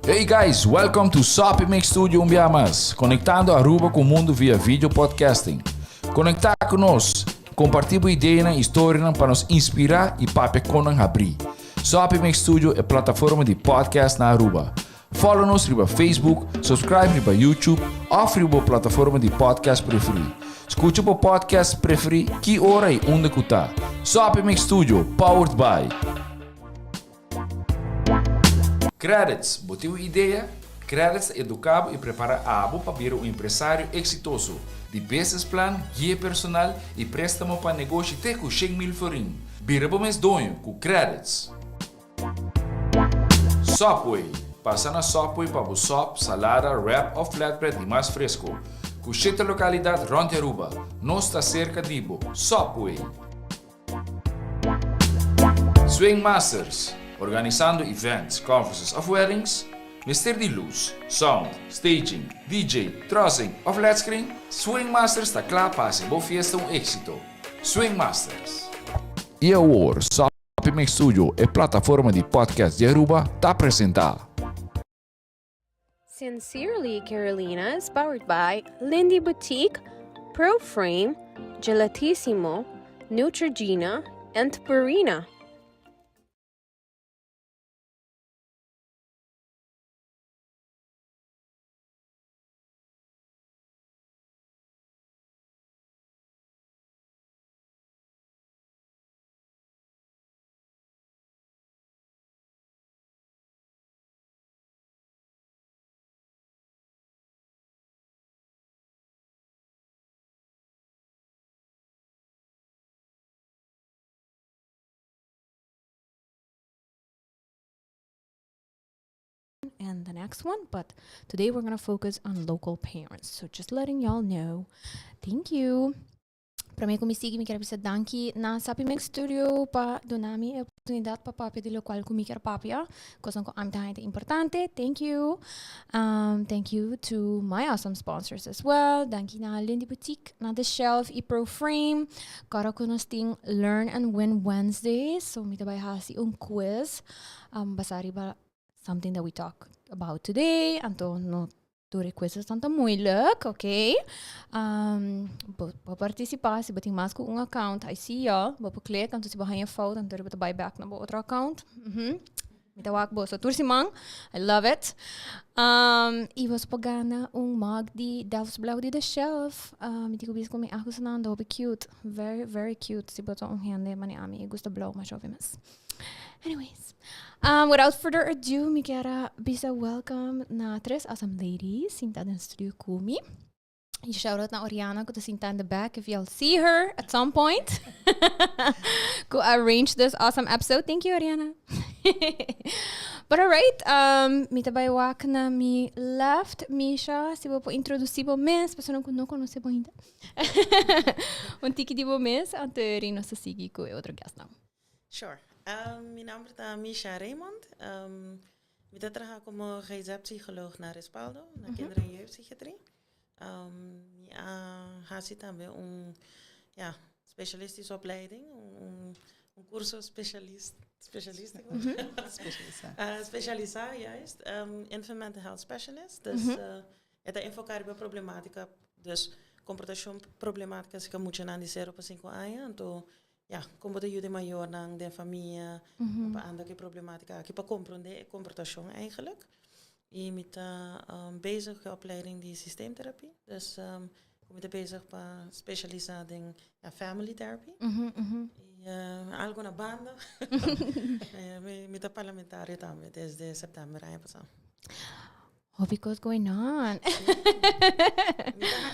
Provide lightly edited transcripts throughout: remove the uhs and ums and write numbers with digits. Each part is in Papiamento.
Hey guys, welcome to Soppy Mix Studio un bia mas, conectando Aruba cu mundo via video podcasting. Conecta cu nos, comparti bo ideanan y historianan pa nos inspira y papia con nan habri. Soppy Mix Studio e plataforma di podcast na Aruba. Follow nos riba Facebook, subscribe riba YouTube of riba bo plataforma di podcast preferi. Scucha bo podcast preferi ki ora y unda cu ta. Soppy Mix Studio, powered by. Credits, bo tin un idea? Credits ta educa bo y prepara abo pa bira un empresario exitoso. Di business plan, guia personal y prestamo pa negoshi te cu 100,000 florin. Bira bo mes doño cu Credits. Subway, Pasa na Subway pa bo sop, salada, wrap of flatbread di mas fresco. Cu shete localidad rond di Aruba. Nos ta cerca di bo. Subway! Swing Masters, Organisando events, conferences of weddings? Mester di luz, sound, staging, DJ, trussing of led screen? Swing Masters ta cla pa haci bo fiesta un exito. Swing Masters! Y awor, Mix Studio, e plataforma di podcast di Aruba, ta presenta. Sincerely Carolina is powered by Lindy Boutique, Pro Frame, Gelatissimo, Neutrogena, and Purina. And the next one, but today we're going to focus on local parents. So just letting y'all know. Thank you. Promé ku mi sigui mi kier bisa danki na Sapi Mix Studio pa duna mi e oportunidat pa papia di lokual ku mi kier papia, kosnan ku ami ta haña ta importante. Thank you. Thank you to my awesome sponsors as well. Danki na Lindy Boutique, na The Shelf i Pro Frame. Kòrda ku nos tin Learn and Win Wednesdays, so mi ta bai hasi un quiz basá riba something that we talk about today. Anto no Tur e quizzes-nan ta moeilijk, ok? Um, bo, bo participa, si bo tin mas ku un account, I see y'all. Bo por click, anto si bo haña fout, anto bo ta bai back na bo otro account. Mhm. Mi ta wak boso tur siman. I love it. Um, i boso por gana un mug di Delfts Blauw di The Shelf. Uh, mi tin ku bisa ku mi ahusanan ta hopi cute. Very, very cute. Si bo ta un hende manera ami, e gusta blauw masha hopi mes. Anyways, um, without further ado, mi kier a bisa welcome na tres awesome ladies sinta den studio ku mi. Y shout out na Oriana ku ta sinta in the back if y'all see her at some point. Ku arrange this awesome episode. Thank you, Oriana. But alright, um, mi ta bai wak na mi left. Misha, si bo por introduci bo mes, personan ku no conoce bo ainda. Un tiki di bo mes, anto eri nos ta sigui ku e otro guestnan. Sure. Mi nomber ta Misha Raymond. Mi ta traha como GZ-psycholoog na Respaldo, na Kinder- en Jeugdpsychiatrie. Mi a haci tambe un, ja, specialistische opleiding, un un curso specialist, specialistico. Specialisa. Specialisa, juist. Infant Mental Health Specialist. Dus e ta enfoca riba problematica, dus comportacion problematica si ka muchanan di sero pa cinco aña, anto Ya, kon bo ta yuda e mayornan den famia pa anda ku e problematika aki, pa komprondé e komportashon eigenlijk. I mi ta bezig ku e opleiding di systeemtherapie. Dus ku mi ta bezig pa spesialisá den ya family therapy. I algu na banda. Mi ta parlamentario tambe desde sèptèmber aña pasá. Hopi kos going on.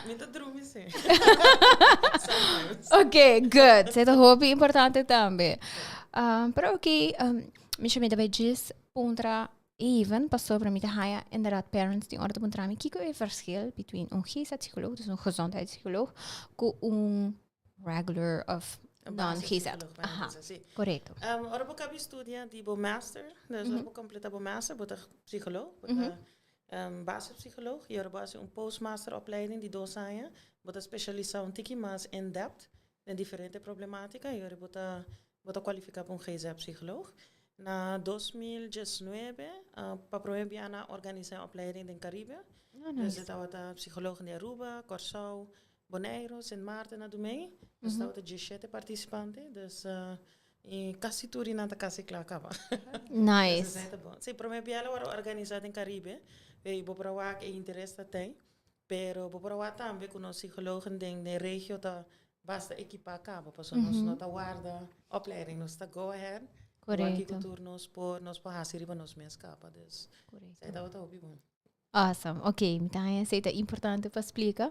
Mi ta drumi si. Sometimes. Ok, good. Esei ta hopi importante tambe. Um, pero ok, um, mi mi ta bai djis puntra even pasobra mi ta haya inderdaad parents tin ora ta puntra mi kiko e verschil between un GZ-psycholoog, dus un gezondheidspsycholoog, ku un regular of non-GZ. Aha, correcto. Um, ora bo kabi studia di bo master, dus ora bo completa bo master, bo ta psycholoog, bo ta um, basispsycholoog, y ora bo hasi un postmaster opleiding di 2 aña, bo ta specialisa un tiki mas in depth den diferente problematica, y ora bo ta, bo ta cualifica pa un GZ-psycholoog. Na 2019, Pa prome bia nan a organisa e opleiding den Caribe. Oh, nice. Dus e tabata psicologen di Aruba, Corsou, Bonaire, Sint Maarten a dumei. Dus tabata 17 participante. Dus y casi tur nan ta casi cla caba. Nice. Dus esey ta bon. Si, prome bia lo worde organisa den Caribe. Y bo por a wak e interes ta tey. Pero bo por a wak tambe cu nos psicologen den regio ta basta equipa caba. Pasobra nos no ta warda opleiding, nos ta go ahead. Correcto. Wak tur nos por haci riba nos mes caba. Dus esey tabata hopi bon. Awesome. Ok, mi ta esey ta importante pa splica.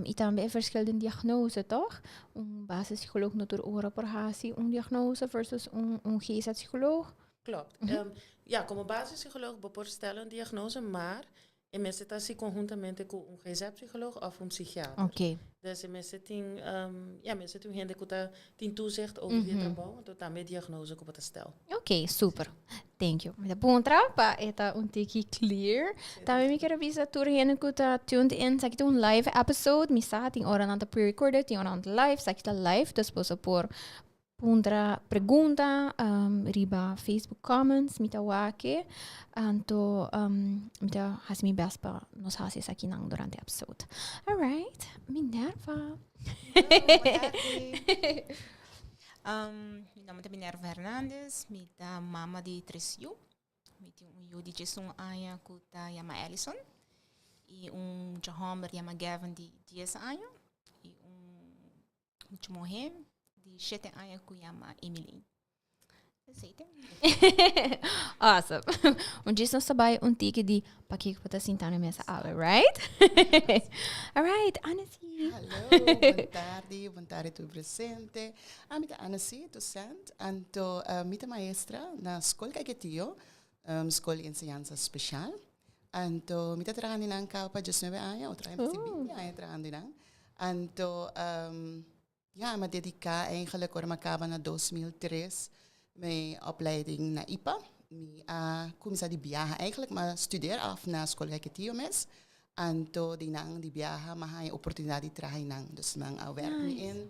Y tambe e verschil den diagnose, toch? Un basispsycholoog no tur ora por haci un diagnose versus un GZ-psycholoog. Klopt. Ja, como basispsycholoog bo por stellen een diagnose, maar e mester ta haci conhuntamente cu un GZ-psycholoog of un psychiater. Dus e mester tin, ja, mester tin hende cu ta tin toezicht over mm trabou, anto tambe diagnose cu bo ta stel. Ok, super. Thank you. Mi ta puntra pa e ta un tiki clear. Tambe mi kier bisa tur hende cu ta tuned in, esaki ta un live episode. Mi sa tin ora nan ta pre-recorded, tin ora nan ta live, esaki ta live, dus bo por puntra pregunta riba Facebook comments, mi ta wak e. Anto mi ta haci mi best pa nos haci esaki nan durante episode. Alright, Minerva. Mi nomber ta Minerva Hernandez, mi ta mama di tres yu. Mi tin un yu di 11 aña cu ta yama Ellison. Y un mucha homber yama Gavin di 10 aña. Y un mucha muher di 7 aña cu yama Emily. Esey ta. Awesome. Un djis nos ta bay un tiki di pakico bo ta sinta na mesa awe, right? Alright, Annecy. Hallo, bon tardi, bon tardi tur presente. Ami ta Annecy, docent, anto mi ta maestra na Skol Caiquetio, skol di enseñansa special. Anto mi ta trahando nan caba pa 19 aña, otro aña oh. 20 aña trahando nan. Anto ja, mi a dedica eigenlijk ora mi a caba na 2003 mijn opleiding na IPA. Mi a cuminsa di biaha eigenlijk, m'a studeer af na Skol Caiquetio mes. Anto di nan di biaha m'a haya oportunidad di traha nan. Dus nan a werk mi in.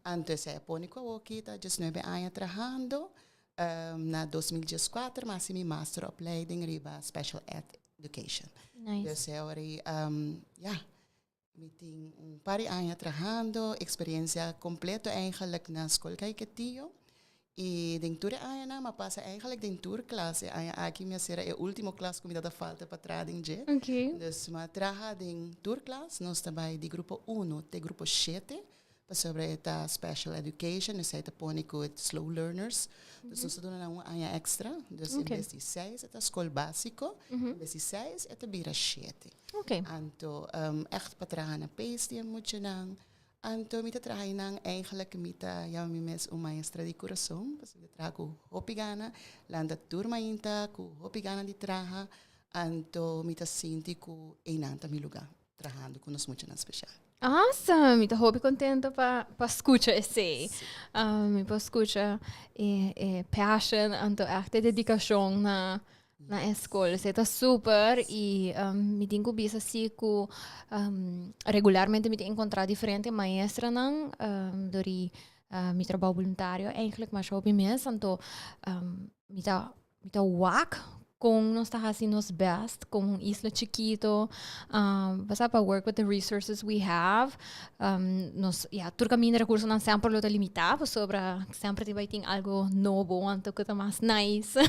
Anto esey a pone cu awoki ta 19 aña trahando. Na 2014 m'a haci mi masteropleiding riba Special Ed Education. Nice. Dus awor ja, mi tin un par di aña trahando, experiencia completo eigenlijk na Skol Caiquetio. Y den tur e añanan m'a pasa eigenlijk den tur klas. E aña aki mi a cera e ultimo klas cu mi tabata falta pa traha den dje. Dus m'a traha den tur klas. Nos ta bay di grupo 1 te grupo 7. Pasobra e ta special education, esey ta pone cu e slow learners. Dus nos ta duna nan un aña extra. Dus en bes di 6 e ta skol basico, en bes di 6 e ta bira 7. Anto echt pa traha na pace di e muchanan. Anto mi ta traha nan eigenlijk mi ta yama mi mes un maestra di curason. Pasobra mi ta traha cu hopi gana. Lanta tur mainta cu hopi gana di traha. Anto mi ta sinti cu eynan ta mi lugar, trahando cu nos muchanan special. Awesome! Mi ta hopi contento pa scucha esey. Mi por scucha e passion, anto echt e dedicacion na e school. Esey ta super y mi tin cu bisa si cu regularmente mi ta encontra diferente maestranan door di mi trabou voluntario eigenlijk, masha hopi mes. Anto mi ta wak con nos ta haci nos best como un isla chikito, basta pa work with the resources we have. Nos, ja, tur caminda recursonan semper lo ta limita, pasobra semper tin bay tin algo nobo, anto cu ta mas nice.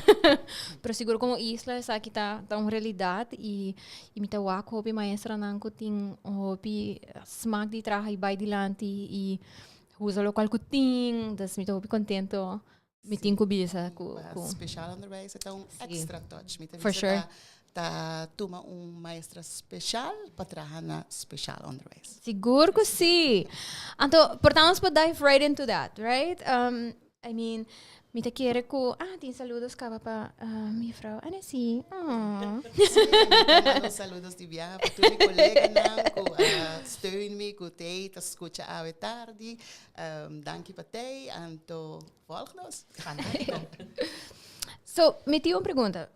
Pero sigur como isla esaki ta un realidad y mi ta wak hopi maestranan cu tin hopi smaak di traha y bay dilanti y usa locual cu tin, dus mi ta hopi contento. Mi tin cu bisa cu Speciaal onderwijs ta un extra touch. Mi ta For bisa ta tuma un maestra special pa traha na speciaal onderwijs. Sigur cu si. Anto, por ta nos por dive right into that, right? I mean, mi ta kere cu, ah, tin saludos caba pa mevrouw Annecy. Oh. Si, mi ta manda saludos di biaha pa tur mi coleganan cu steun mi, cu tey ta scucha awe tardi. Danki pa tey, anto volg nos. Fantástico. So, mi tin un pregunta.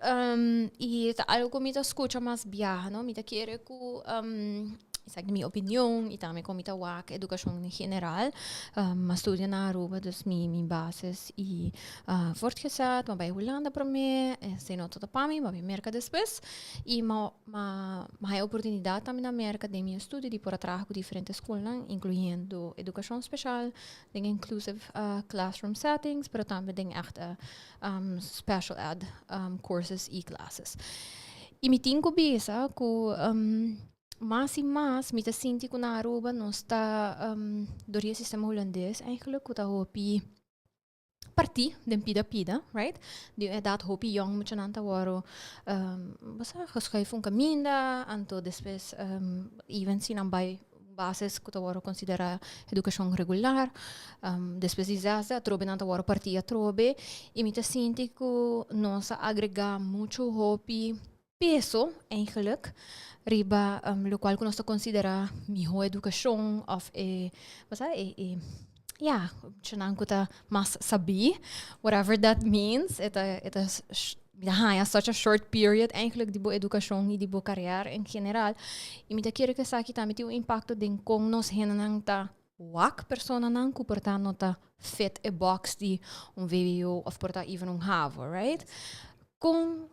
Y ta algo cu mi ta scucha mas biaha, no? Mi ta kere cu Esaki mi opinion y tambe con mi ta wak educacion en general. M'a studia na Aruba, dus mi basis y voortgezet. M'a bay Hulanda prome, esey no tabata pa mi, m'a bay Merca despues. Y m'a haya oportunidad tambe na Merca den mi estudio di por a traha cu diferente scolnan, incluyendo educacion special, den inclusive classroom settings, pero tambe den echt special ed courses y classes. Y mi tin cu bisa cu mas y mas mi ta sinti cu na Aruba nos ta door di e sistema Hulandes eigenlijk cu ta hopi parti den pida pida, right? Di un edad hopi yong muchanan ta wòrdu bo sa, geschuif un caminda, anto despues even si nan bai basis cu ta wòrdu considera educacion regular, despues di zesde atrobe nan ta wòrdu parti atrobe y mi ta sinti cu nos a agrega mucho hopi peso eigenlijk riba locual cu nos ta considera miho educacion of e, bo sa, e ya, muchanan cu ta mas sabi, whatever that means. E ta mi ta haya such a short period eigenlijk di bo educacion y di bo carera en general. Y mi ta kere cu esaki tambe tin un impacto den con nos hendenan ta wak personanan cu por ta no ta fit e box di un VWO of por ta even un HAVO, right? Con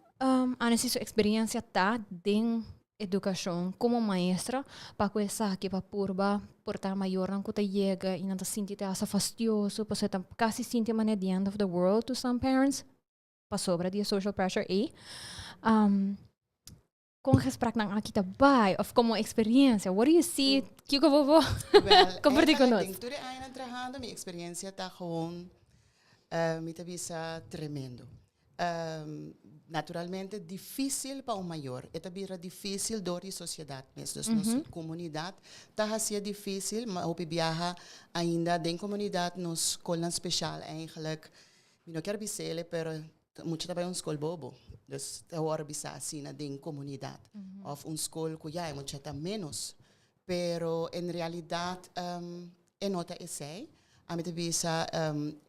Annecy su experiencia ta den educacion como maestra pa cu esaki, pa purba por ta mayornan cu ta yega y nan ta sinti te hasta fastioso, pasobra ta casi sinti manera the end of the world to some parents pasobra di e social pressure ei? Con gespreknan aki ta bay of como experiencia? What do you see? Kiko bo Well, comparti cu eigenlijk, nos? den tur e añanan trahando, mi experiencia ta gewoon, mi ta bisa, tremendo. Naturalmente dificil pa un mayor. E ta bira dificil door di sociedad mes. Dus nos comunidad ta haci'e dificil, ma hopi biaha ainda den comunidad nos scolnan special eigenlijk, mi no kier bis'ele, pero mucha ta bay un scol bobo. Dus ta wòrdu bisa asina den comunidad. Of un scol cu ya, mucha ta menos. Pero en realidad e no ta esey. Ami ta bisa,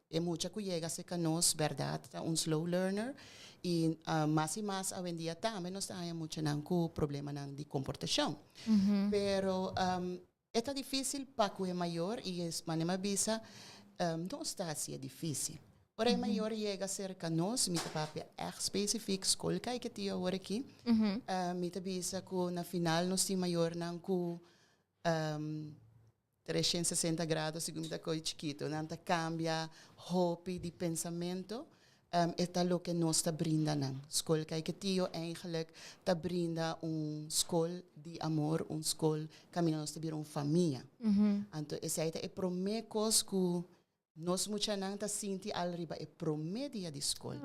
e mucha cu yega cerca nos, berdad, ta un slow learner. Y mas y mas awendia tambe nos ta haya muchanan cu problemanan di comportacion. Pero e ta dificil pa cu e mayor y es manera m'a bisa, no ta asina dificil. Ora e mayor yega cerca nos, mi ta papia echt specifiek scol Caiquetio awor aki. Mi ta bisa cu na final nos tin mayornan cu 360 grado, segun mi ta coy chikito. Nan ta cambia hopi di pensamento. E ta loke nos ta brinda nan. Scol Caiquetio eigenlijk ta brinda un scol di amor, un scol caminda nos ta bira un famia. Anto, esey ta e prome cos cu nos muchanan ta sinti al riba e prome dia di scol.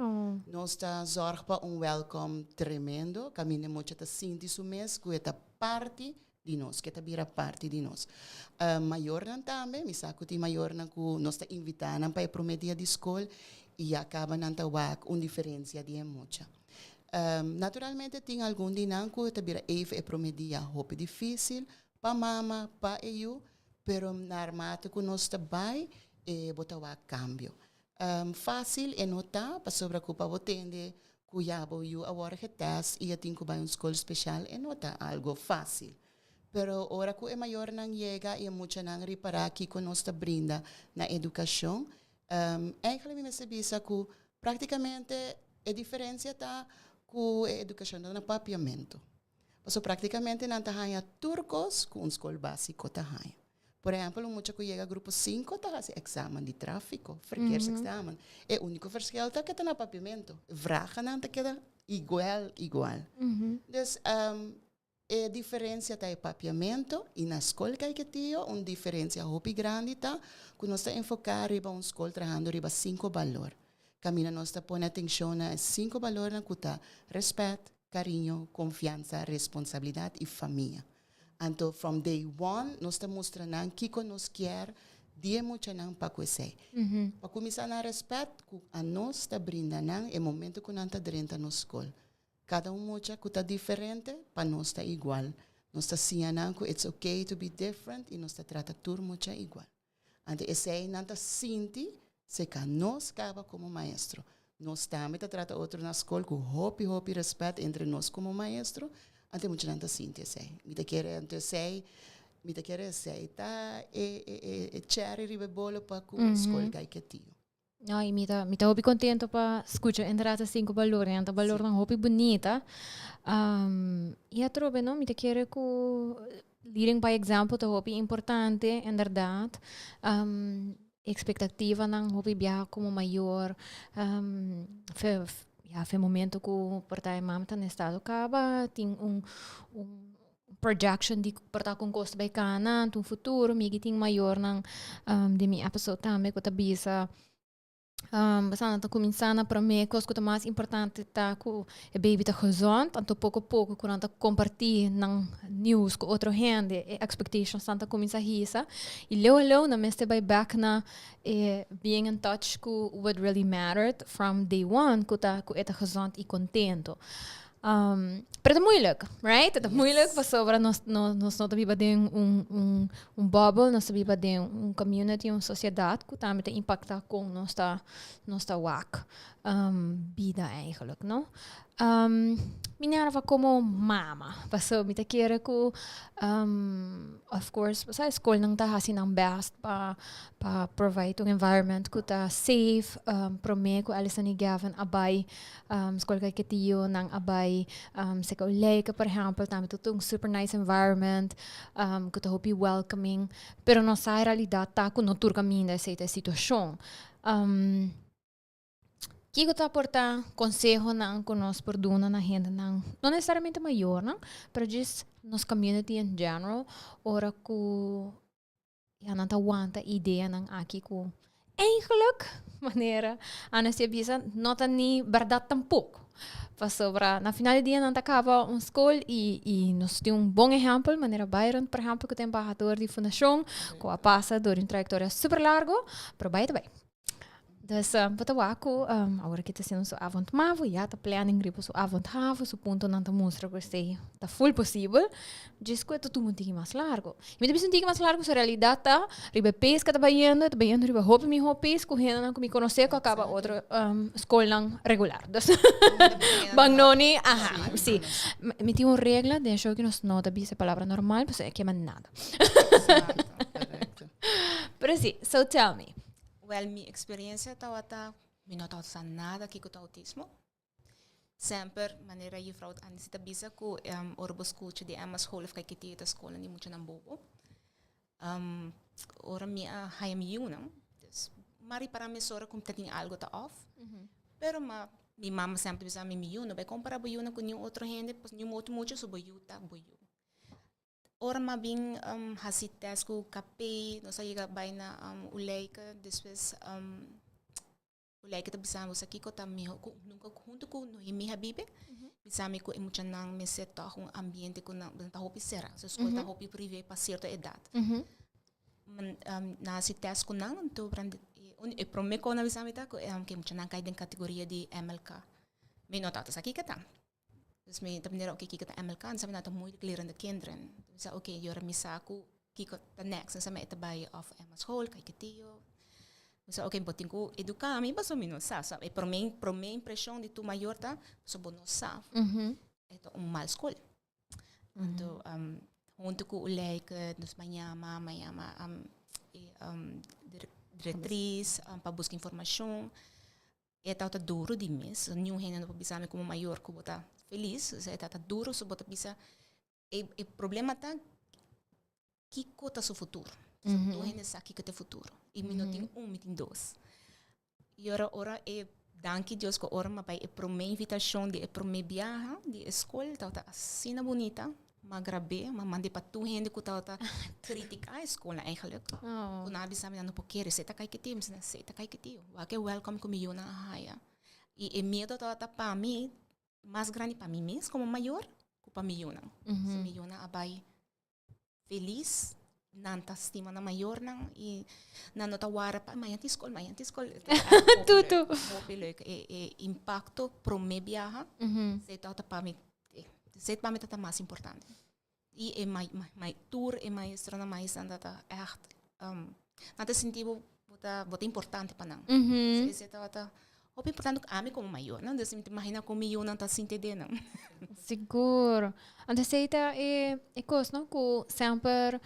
Nos ta zorg pa un welcome tremendo, caminda mucha ta sinti su mes cu e ta parti di nos, cu e ta bira parti di nos. Mayornan tambe, mi sa cu tin mayornan cu nos ta invita nan pa e prome dia di scol y ya caba nan ta wak un diferencia di e mucha. Naturalmente tin algun di nan cu ta bira even e prome dia hopi dificil pa mama, pa e yiu, pero naarmate cu nos ta bay, e bo ta wak cambio. Facil e no ta, pasobra cu pa bo tende cu ya bo yiu a wòrdu getest y e tin cu bay un scol special, e no ta algo facil. Pero ora cu e mayornan yega y e muchanan ripara kico nos ta brinda na educacion, eigenlijk mi mester bisa cu practicamente e diferencia ta cu e educacion ta na Papiamento. Paso practicamente nan ta haya tur cos cu un scol basico ta haya. Por ehempel, un mucha cu yega grupo 5 ta haci examen di trafico, verkeersexamen. E unico verschil ta cu ta na Papiamento. Vragennan ta keda igual, igual. Dus e diferencia ta e Papiamento y na scol Caiquetio un diferencia hopi grandi ta cu nos ta enfoca riba un scol trahando riba cinco balor. Caminda nos ta pone atencion na cinco balornan cu ta respet, cariño, confianza, responsabilidad y famia. Anto, from day one, nos ta mustra nan kico nos kier di e muchanan pa cu esey. Pa cuminsa na respet, cu anos ta brinda nan e momento cu nan ta drenta nos scol. Cada un mucha cu ta diferente, pa nos ta igual. Nos ta siña nan cu it's okay to be different y nos ta trata tur mucha igual. Anto, esey nan ta sinti, cerca nos caba como maestro. Nos tambe ta trata otro na scol cu hopi, hopi respet entre nos como maestro. Anto e muchanan ta sinti esei. Mi ta kere anto esei, mi ta kere esei ta e e e e cherry riba e bolo pa ku skol Caiquetio. No, y mi ta hopi contento pa scucha inderdaad e cinco balornan. Ta balornan hopi bunita. Y atrobe, no, mi ta kere cu leading by example ta hopi importante, inderdaad. Expectativanan hopi biaha como mayor. Fe, ja, fe momento cu por ta e mama ta na estado caba, tin un projection di por ta con cos ta bay cana ante un futuro. Mi tin mayornan den mi episode tambe cu ta bisa pasobra nan ta cuminsa na prome cos cu ta mas importante ta cu e baby ta gezond, anto poco poco cu nan ta comparti nan nieuws cu otro hende e expectations nan ta cuminsa hisa y leu a leu nan mester bay back na e being in touch cu what really mattered from day one cu ta cu e ta gezond y contento. Pero ta moeilijk, right? Ta moeilijk pasobra nos nos no ta biba den un bubble, nos ta biba den un community, un sociedad cu tambe ta impacta con nos ta wak bida eigenlijk, no? Minerva como mama, paso mi ta kere cu, of course, sa scolnan ta haci nan best pa provide un environment cu ta safe. Prome cu Alison y Gavin a bay scol Caiquetio, nan a bay cerca Uleike, por ehempel, tambe ta un super nice environment, cu ta hopi welcoming, pero nos sa e realidad ta cu no tur caminda esey ta e situacion. Kico ta aporta consehonan cu nos por duna na hendenan, no necesariamente mayornan, pero just nos community in general, ora cu ja, nan ta wanta ideanan aki cu eigenlijk, manera Anastia bisa, no ta ni berdad tampoco? Pasobra na final di dia nan ta caba un scol y nos tin un bon ehempel, manera Byron, por ehempel, cu ta embahador di fundacion, cu a pasa door un trayectoria super largo, pero bay ta bay. Dus bo ta wak cu awor aki ta haciendo su avond mavo, ya ta planning riba su avond havo, su puntonan ta mustra cu esey ta full posibel. Djis cu e ta tuma un tiki mas largo. Y mi ta bisa un tiki mas largo, su realidad ta riba e pace cu e ta bayendo, e ta bayendo riba hopi miho pace cu hendenan cu mi conoce cu a caba otro scolnan regular. Dus Bangnoni, aha, si. Mi tin un regla den show cu nos no ta bisa e palabra normal, pasobra e kema nada. Exacto, correcto. Pero si, so tell me. Wel, mi experiencia tabata, mi no tabata sa nada kico ta autismo. Semper, manera juffrouw Andy ta bisa cu ora bo scucha di Emma school of Caiquetio ta scolnan di muchanan bobo. Ora mi a haya mi yiunan, dus m'a ripara mesora cu ta tin algo ta off. Pero ma mi mama semper ta bisa mi, mi yiu no bay compara bo yiunan cu niun otro hende, pasobra niun otro mucha, so bo yiu ta bo yiu. Ora m'a bin hasi test ku KP, nos a yega bai na Uleike, despues Uleike ta bisa nos kiko ta miho ku nunka huntu ku Noemi Habibe, bisa mi ku e muchanan mester tòg un ambiente ku nan ta hopi será, so skol ta hopi privé pa sierto edat. Nan hasi test ku nan, anto e promé kos nan a bisa mi ta ku e muchanan kai den kategoria di MLK. Mi no tabata sa kiko ta. Dus mi ta manera, oké, kiko ta MLK? En sabi, nou, ta moeilijk lerende kinderen. Mi sa, oké, yora mi sa ku kiko ta next. En sabi, e ta bai of Emma school, Caiquetio. Mi sa, oké, bo tin ku eduká mi, pasobra mi no sa. So, e promé impreshon di tur mayor ta, pasobra bo no sa. E ta un mal skol. Anto, huntu ku Uleike, nos a yama, m'a yama e direktris pa buska informashon. E tabata duro di mes. Niun hende no por bisa mi como mayor cu bo ta feliz. E tabata duro, so bo ta bisa e problema ta kico ta su futuro. So tur hende sa kico ta e futuro. Y mi no tin un, mi tin dos. Y ora e danki Dios cu ora mi a bay e prome invitacion di e prome biaha di e scol tabata asina bunita. M'a grab'é, m'a mand'é pa tur hende ku tabata kritiká e skolnan eigenlijk. Ku nan a bisa mi nan no por kere, esei ta Caiquetio, mi bisa nan esei ta Caiquetio. Wak e wèlkòm ku mi yunan a haya. I e miedo tabata pa mi mas grandi pa mi mes komo mayor ku pa mi yunan. So mi yunan a bai felis, nan ta stima nan mayornan i nan no ta wara pa mañana tin skol, mañana tin skol. Tutu. Hopi leuk. E impakto promé biaha, esei tabata pa mi. Esei pa mi ta mas importante. I e tur e maestronan, maestra ta echt, nan ta sinti bo, bo ta importante pa nan. Esei tabata. Hopi importante ku ami komo mayornan, dus mi ta imagina kon mi yunan ta sinti den nan. Sigur. Anto esei ta e e kos no ku semper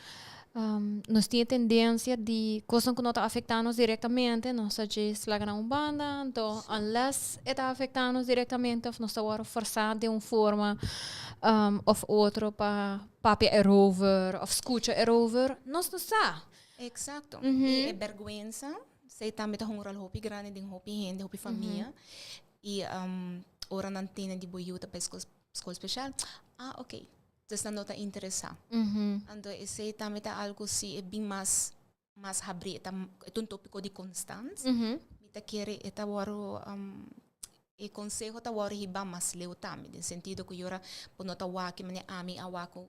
nos tin e tendensia di kosnan ku no ta afektá nos direktamente nos ta djis laga nan un banda, anto unless e ta afektá nos direktamente òf nos ta wòrdu forsá den un forma òf otro pa papia erover òf skucha erover, nos no sa. Eksakto. I e bèrgwensa Esei tambe ta hunga un ròl hopi grandi den hopi hende, hopi famia. I ora nan tene di bo yu ta bai skol skol spesial, ah ok, dus nan no ta interesá. Anto esei tambe ta algu si e bin mas mas habrí, e ta e ta un tópiko di konstant, mi ta kere e ta wòrdu e konseho ta wòrdu hibá mas leu tambe, den sentido ku yora bo no ta wak manera ami a wak ku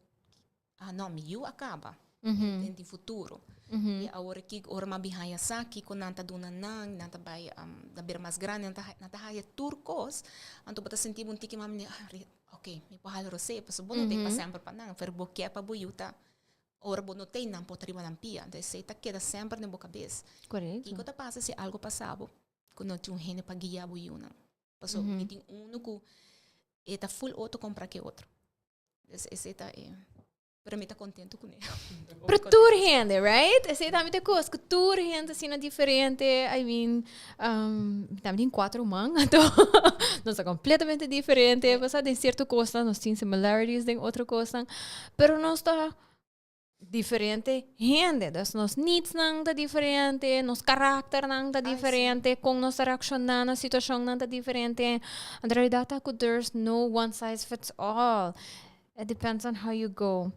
Ah no, mi yu a kaba. Den tin futuro. I awor aki ora mi a bin haya sa kiko nan ta duna nan, nan ta bai ta bira mas grandi, nan ta nan ta haya tur kos, anto bo ta sinti bo un tiki mas manera, ah ok, mi por hala rosé, pasobra bo no ta pa semper pa nan, pero bo ke pa bo yu ta ora bo no ta ei nan por ta riba nan pia, anto esei ta keda semper den bo kabes. Kiko ta pasa si algo pasa bo ku no tin un hende pa guia bo yunan? Pasobra mi tin unu ku e ta ful otro kompra ke otro. Dus esei ta e. Pero mi ta contento kuné. Pero tur hende, right? Esei tambe ta kos ku tur hende asina diferente. I mean, um, mi tambe tin cuatro man, anto nos ta completamente diferente. Pasá den cierto kosnan nos tin similarities, den otro kosnan. Pero nos ta diferente hende. Dus nos needsnan ta diferente, nos karakternan ta diferente, kon nos ta reakshoná na situashonnan ta diferente. En realidad ta ku there's no one size fits all. It depends on how you go.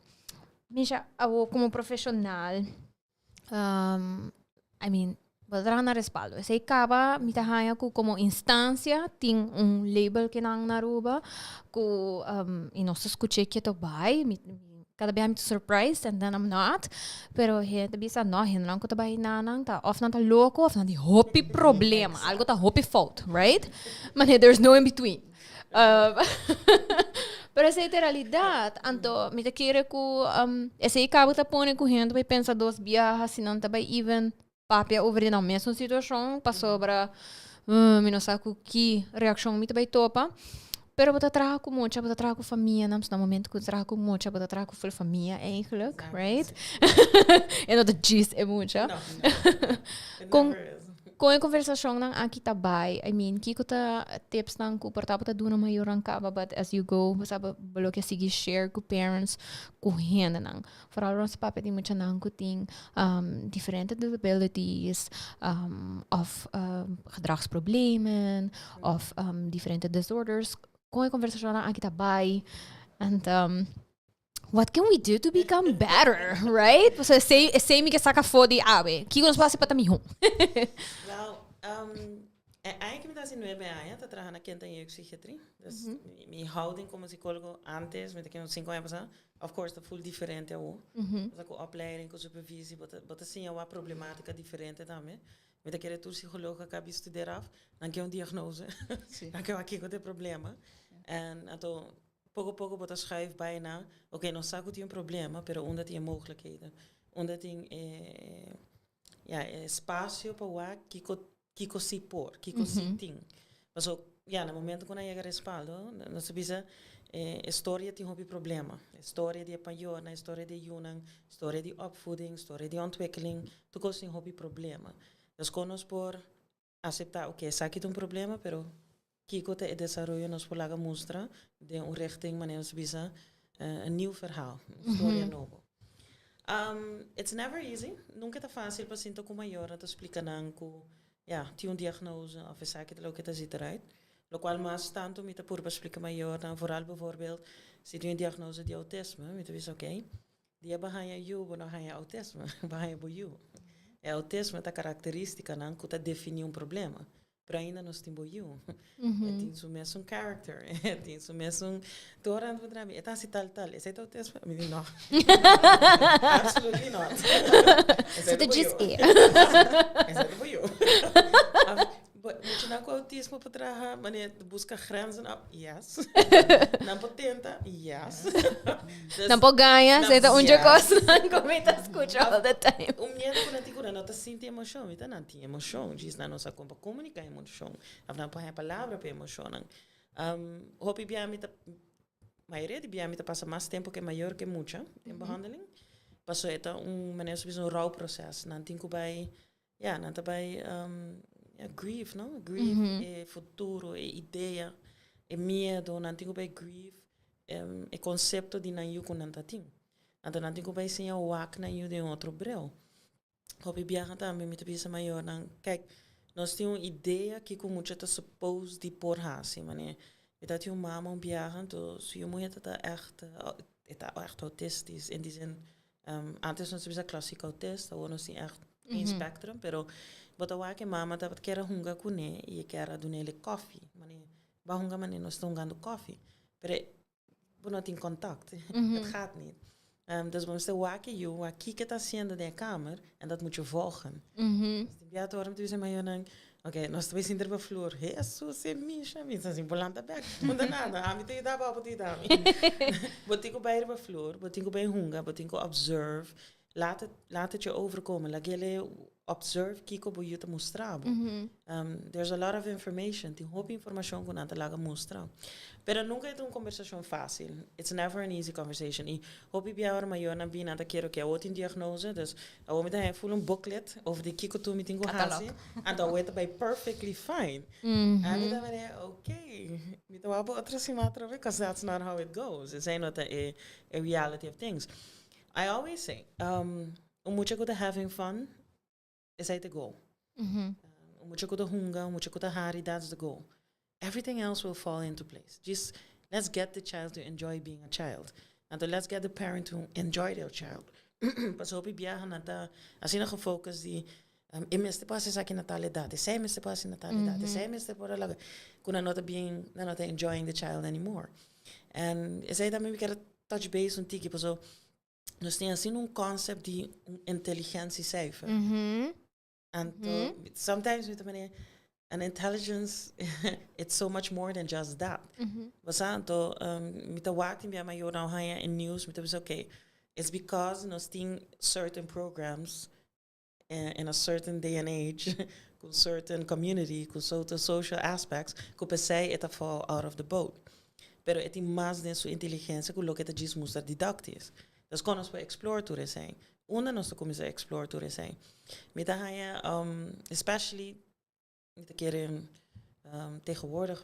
Misha, awo komo profeshonal, um, I mean, bo ta traha na Respaldo. Esei kaba mi ta haña ku komo instansia tin un label ke nan na Aruba ku um, i nos ta skuch'é keto bai. Mi, kada bia mi ta surprised and then I'm not. Pero hende ta bisa no, hendenan ku ta bai na nan ta òf nan ta loko òf nan tin hopi problema. Algo ta hopi fout, right? Manera there's no in between. Um, pero esei ta e realidat. Anto mi ta kere ku um, esei kaba ta pone ku hende bai pensa dos biaha si nan ta bai even papia over di nan mesun situashon pasobra uh, mi no sa ku ki reakshon mi ta bai topa. Pero bo ta traha ku mucha, bo ta traha ku famianan, na momento ku bo ta traha ku mucha, bo ta traha ku full famia eigenlijk, right? E no ta djis e mucha. No, no. It Kon- never is. Kon e conversacionnan aki ta bai? I mean, kiko ta tipsnan ku por ta bo ta duna mayornan kaba, but as you go, bo sa bo lo ke sigui share ku parents, ku hendenan. Vooral nos papia di muchanan ku tin um, diferente disabilities, um, of um, gedragsproblemen, of um, diferente disorders. Kon e conversacionnan aki ta bai? And um, what can we do to become better, right? Pasobra esei, esei mi ke saka afó di awe. Kiko nos por hasi pa ta mihó? Wel, um, eigenlijk mi ta hasi nuebe aña ta traha na Kind en Jeugdpsychiatrie. Dus mi, mi houding como psicólogo antes, mi ta kende un cinco aña pasá, of course ta full diferente awor. Pasobra ku opleiding, ku supervisie, bo ta, bo ta siña wak problematica diferente tambe. Mi ta kere tur psicoloog a kabi studeer af, nan ke un diagnose. Nan ke wak kiko ta e problema. En anto Poko poko bo ta schuif bai na, oké, nos sa ku tin un problema, pero unda tin e mogelijkheden? Unda tin e, ja, e espasio pa wak kiko, kiko si por, kiko si tin. Paso, ja, na momento ku nan yega Respaldo, nos ta bisa e, e storia tin hopi problema. E storia di e payornan, e storia di e yunan, storia di opvoeding, storia di ontwikkeling, tur kos tin hopi problema. Dus kon nos por Aseptá, oké, esaki ta un problema, pero kiko ta e desaroyo nos por laga mustra den un richting, manera nos ta bisa, een nieuw verhaal, un storia nobo. It's never easy, nunca ta fácil pa sinta ku mayornan ta splika nan ku, ya, tin un diagnose òf esaki ta loke ta zit eruit. Lokual mas tantu mi ta purba splika mayornan, vooral bijvoorbeeld si tin un diagnose di autisme, mi ta bisa oké, Dia bo haña yu, bo no haña autisme, bo haña bo yu. E autisme ta karakterístikanan ku ta definí un problema, pero ainda nos tin bo yu. E tin su mesun karakter, e tin su mesun, tur ora nan ta puntra mi, e ta hasi tal tal, esei ta autisme? Mi di no, absolutely not. Esei ta djis e. Esei ta bo yu. Muchanan ku autismo por traha manera buska grenzen op? Yes. Nan por tenta? Yes. Dus, nan por gaña, esei ta un dje kosnan ku mi ta skucha all the time. Un miedu ku nan tin ku nan no ta sinti emoshon. Mi ta nan tin emoshon, djis nan no sa kon pa komuniká emoshon. Òf nan por haña palabra pa e emoshonnan. Hopi bia mi ta, mayoria di bia mi ta pasa mas tempu ku e mayor ku e mucha den behandeling. Pasobra e ta un manera su bisa un rouwproces. Nan tin ku bai. Ja, nan ta bai ja, grief, no? Grief e futuro, e idea, e miedo, nan tin ku bai grief e konsepto di nan yu ku nan ta tin. Anto nan tin ku bai siña wak nan yu den otro bril. Hopi biaha tambe mi ta bisa mayornan, kijk, nos tin un idea kiko mucha ta suppose di por hasi, mane mi ta tin un mama un biaha, anto su yu muher ta ta ègt, e ta ègt autistisch, in die zin. Antes nos ta bisa klassiek autist, awor nos tin echt een spectrum, pero bo ta wak e mama tabata kier a hunga kuné i e kier a dun'é koffie. Mane, bo a hunga mane nos ta hungando koffie, pero bo no tin kontakt, het gaat niet. Dus bo mester wak e yu, wak kiko e ta hasiendo den e kamer en dat moet je volgen. Dus tin bia ta ora mi ta bisa e mayornan, oké, nos ta bai sinta riba flur, Hesus e Misha, mi ta sin por lanta bek, no ta nada, ami ta yuda bo, abo ta yuda mi. Bo tin ku bai riba flur, bo tin ku bai hunga, bo tin ku observe, laat het, laat het je overkomen, lag'é observe kiko bo yu ta mustra bo. There's a lot of information, tin hopi informashon ku nan ta laga mustra. Pero nunka e ta un kombersashon fásil, it's never an easy conversation. I hopi bia ora mayornan bin nan ta kere oke awor tin diagnose, dus awor mi ta haña ful un booklet over di kiko tur mi tin ku hasi, anto awor e ta bai perfectly fine. Ami ta manera oke, mi ta wak bo otro siman atrobe because that's not how it goes. Esei no ta e reality of things. I always say, un mucha ku ta having fun, esei ta e goal. Un mucha ku ta hunga, un mucha ku ta hari, that's the goal. Everything else will fall into place. Just let's get the child to enjoy being a child. Anto let's get the parent to enjoy their child. Pasobra hopi biaha nan ta asina gefocus di e mester por hasi esaki na tal edat, esei mester por hasi na tal edat, esei mester por a laga, ku nan no ta bien, nan no ta enjoying the child anymore. En esei tambe mi kier touch base un tiki pasobra nos tin asina un concept di un intelligentiecijfer. Anto sometimes mi ta manera an intelligence it's so much more than just that. Bo sa anto mi ta wak tin bia mayornan haña e news mi ta bisa okay it's because nos tin certain programs in a certain day and age ku certain community ku certain social aspects ku p'esei e ta fall out of the boat. Pero e tin mas den su inteligencia ku loke ta djis mustra didactisch. Dus kon nos por explore tur esei? Unda nos ta kuminsá explore tur esei? Mi ta haña especially mi ta kere tegenwoordig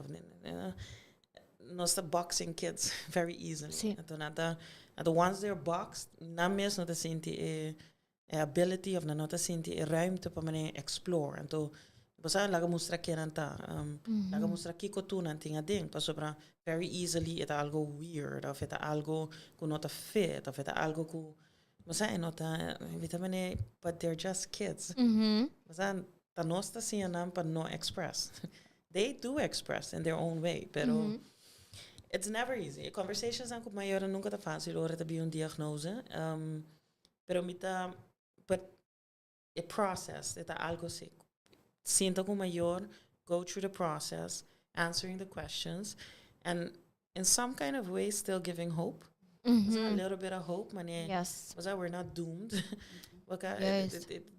nos ta boxing kids very easily. Sí. Anto nan ta, anto once they're boxed, nan mes no ta sinti e e ability of nan no ta sinti e ruimte pa manera explore. Anto bo sa laga mustra ken nan ta, laga mustra kiko tur nan tin aden, pasobra very easily e ta algo weird of e ta algo ku no ta fit of e ta algo ku bo sa e no ta, mi ta manera but they're just kids. Bo sa ta nos ta siña nan pa no express. They do express in their own way, pero it's never easy. E conversations nan ku mayornan nunka ta fácil ora ta bin un diagnose. Pero mi ta, but e process, e ta algo si. Sinta ku mayor, go through the process, answering the questions, and in some kind of way still giving hope. A little bit of hope, mane, o we're not doomed. Porque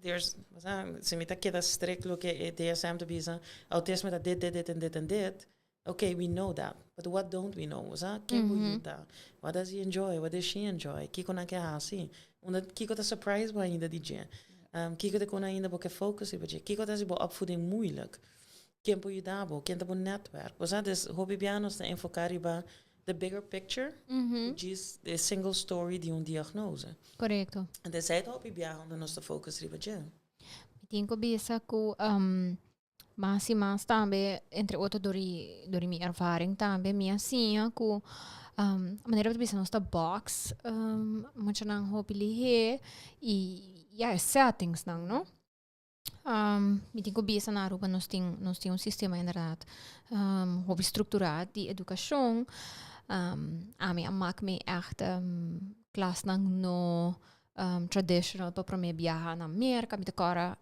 there's, o sea, si mi ta keda strict loke e DSM ta bisa, autisme ta dit, dit, dit en dit en dit. Okay, we know that. But what don't we know? O sea, ken bo yu ta? What does he enjoy? What does she enjoy? Kiko nan ke hasi? Unda kiko ta surprise bo ainda di dje? Kiko ta kon ainda bo ke focus riba dje? Kiko ta hasi bo opvoeding moeilijk? Ken por yuda bo? Ken ta bo netwerk? O sea, dus hopi bia nos ta enfoca riba the bigger picture, djis e single story di un diagnose. Anto esei ta hopi biaha unda nos ta focus riba dje. Mi tin ku bisa ku mas i mas tambe, entre otro dor di dor di mi ervaring tambe, mi a siña ku manera bo ta bisa nos ta box muchanan hopi lihé i ya e settingsnan no. Mi tin ku bisa na Aruba nos tin nos tin un sistema inderdaad hopi strukturá di edukashon. Ami a mak mi ègt klasnan no traditional pa promé biaha na Merka. Mi ta kòrda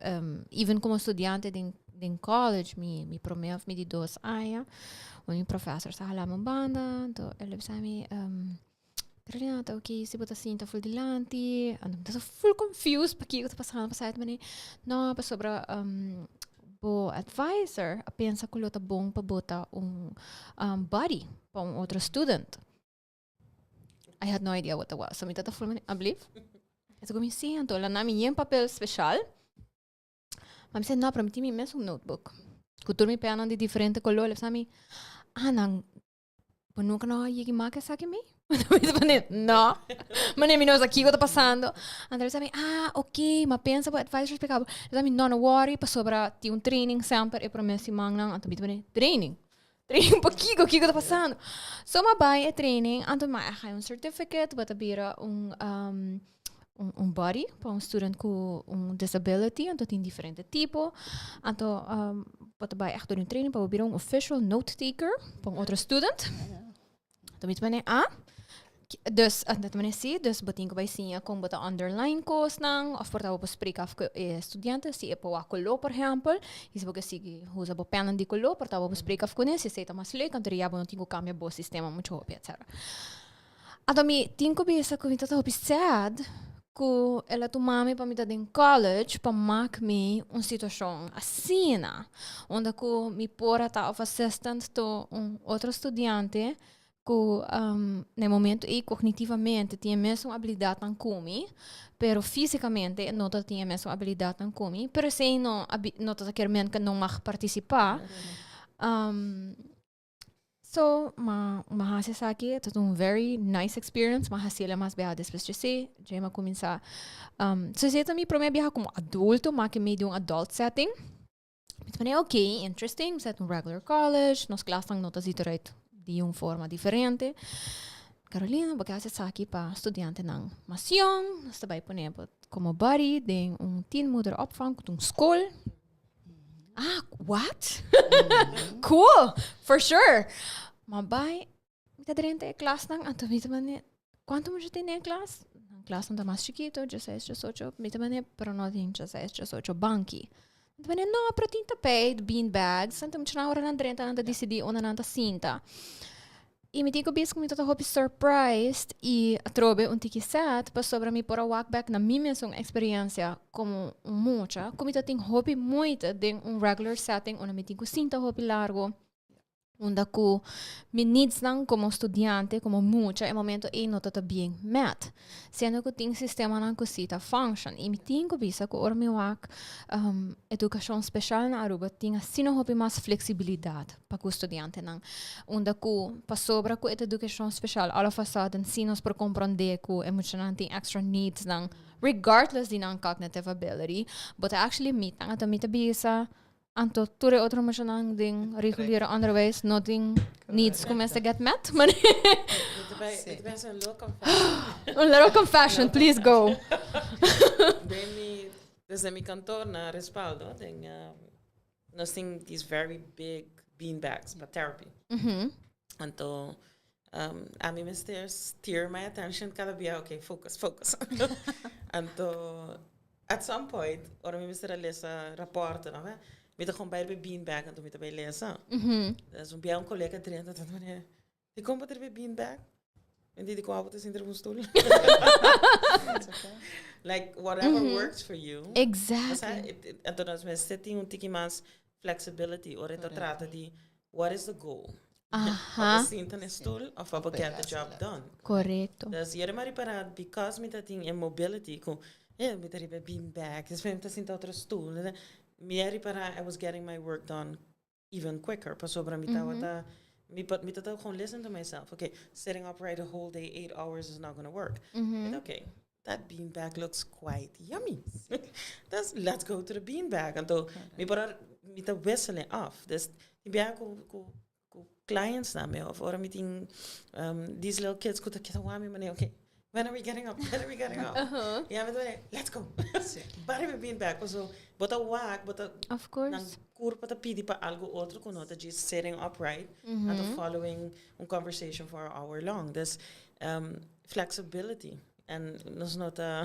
even komo studiante den. den college, mi prome of mi di dos aña, un mi professor sa hala mi un banda, anto el a bisa mi, Carolina, ta oké si bo ta sinta ful dilanti? Anto mi ta full confused pakiko ta pasando, pasá e ta mane, no, pasobra bo advisor a pensa ku lo ta bon pa bo ta un buddy pa un otro student. I had no idea what that was. So mi tata full mane, alblief? E ta ku mi, sí, anto el a na mi yen papel special. Ma mi sey, no, pero mi tin mi mesun notebook. Ku tur mi pennan di diferente color. El a bisa mi, ah, nan, bo nunca no a yegi mak esaki mi? Mi ta pone, no. Mane mi no sa kiko ta pasando. Anto el a bisa mi, ah, ok, ma pensa bo advisor splika bo. El a bisa mi, no, no worry, pasobra tin un training semper e prome simannan. Anto mi ta pone, training? Training pa kiko? Kiko ta pasando? So m'a bai e training, anto m'a haña un certificate, bo ta bira un un buddy pa un student ku un disability, anto tin diferente tipo. Anto bo ta bai ègt dor un training pa bo bira un official note taker pa un otro student. Anto mi ta mane, ah? Dus, anto ta mane si, dus bo tin ku bai siña kon bo ta underline kosnan, òf por ta bo por spreek af ku e studiante, si e por wak koló por ehèmpel, i si bo ke sigui usa bo pènnan di koló, por ta bo por spreek af kuné, si esei ta mas leuk, anto ya bo no tin ku kambia bo sistema muchu hopi, etcetera. Anto mi tin ku bisa ku mi ta hopi sad ku el a tuma mi pa mi ta den college pa mak mi un situashon asina, unda ku mi por a ta of assistant to un otro studiante ku na e momento ei kognitivamente tin e mesun abilidatnan ku mi, pero físikamente e no ta tin e mesun abilidatnan ku mi, pero esei no no ta kier men ku e no mag partisipá. So, ma ma hasi esaki, ta un very nice experience, ma hasi el mas biaha despues dje dje m'a cuminsa, so esei ta mi prome biaha como adulto, ma ke mi di un adult setting. Mi ta pone ok, interesting, mi sa un regular college, nos klasnan no ta ziet eruit di un forma diferente. Carolina, bo ke hasi esaki pa studiantenan mas yong, nos ta bai pone bo como buddy den un tienmoederopvang ku ta un skol. Ah, what? Cool, for sure. Ma bai, mi ta drenta e klasnan, anto mi ta mane, kuantu mucha tin den e klas? Nan klasnan ta mas chikito, dieseis, diesocho, mi ta mane, pero no tin dieseis, diesocho banki. Mi ta mane, no, pero tin tapijt, bean bags, anto muchanan ora nan drenta nan ta disidí unda nan ta sinta. I mi tin ku bisa ku mi tabata hopi surprised i atrobe un tiki sad pasobra mi por a wak bek na mi mesun eksperensia komo un mucha ku mi ta tin hopi moeite den un regular setting unda mi tin ku sinta hopi largo, unda ku mi needsnan komo studiante, komo mucha e momento ei no tabata bien met. Siendo ku tin sistemanan ku si ta function. I mi tin ku bisa ku ora mi wak edukashon speshal na Aruba tin asina hopi mas fleksibilidat pa ku studiantenan. Unda ku pasobra ku e ta edukashon speshal all of a sudden si nos por komprondé ku e muchanan tin extra needsnan regardless di nan cognitive ability, bo ta actually meet nan. Anto mi ta bisa Anto tur e otro muchanan den reguliere onderwijs no tin needs ku mester get met? It best een little confession. Un little confession, please go. Den mi, dus den mi kantoor na Respaldo, den nos tin these very big bean bags pa therapy. Anto ami mester steer my attention kada bia, okay, focus, focus. Anto At some point, ora mi mester a lesa raporten, of, mi ta gewoon bij de beanbag anto mi ta bij lesa. Dus un bia un colega drenta ta mane, di kon bo ta riba e beanbag? Mi di, di kon abo ta sinta riba un stoel? Like, whatever works for you. Exactly. Osea, anto nos mester tin un tiki mas flexibility ora e ta trata di what is the goal? Aha. Of bo sinta na e stoel of pa bo get the job done. Correcto. Dus yere m'a ripara because mi ta tin e mobility cu eh mi ta riba e bean bag, despues mi ta sinta otro stoel, mi a ripara I was getting my work done even quicker pasobra mi tabata mi pa mi tabata gewoon listen to myself, okay, sitting upright a whole day eight hours is not gonna work. Mi ta okay, that bean bag looks quite yummy. Dus let's go to the bean bag. Anto mi por a mi ta wisselen af. Dus tin biaha ku ku ku clients na mi of ora mi tin these little kids ku ta keda wak mi manera okay when are we getting up when are we getting up ya mi ta manera let's go bari mi bean bag paso bo ta wak bo ta Of course. nan kurpa ta pidi pa algo otro ku no ta djis sitting upright anto following un conversation for an hour long. Dus flexibility. And nos no ta,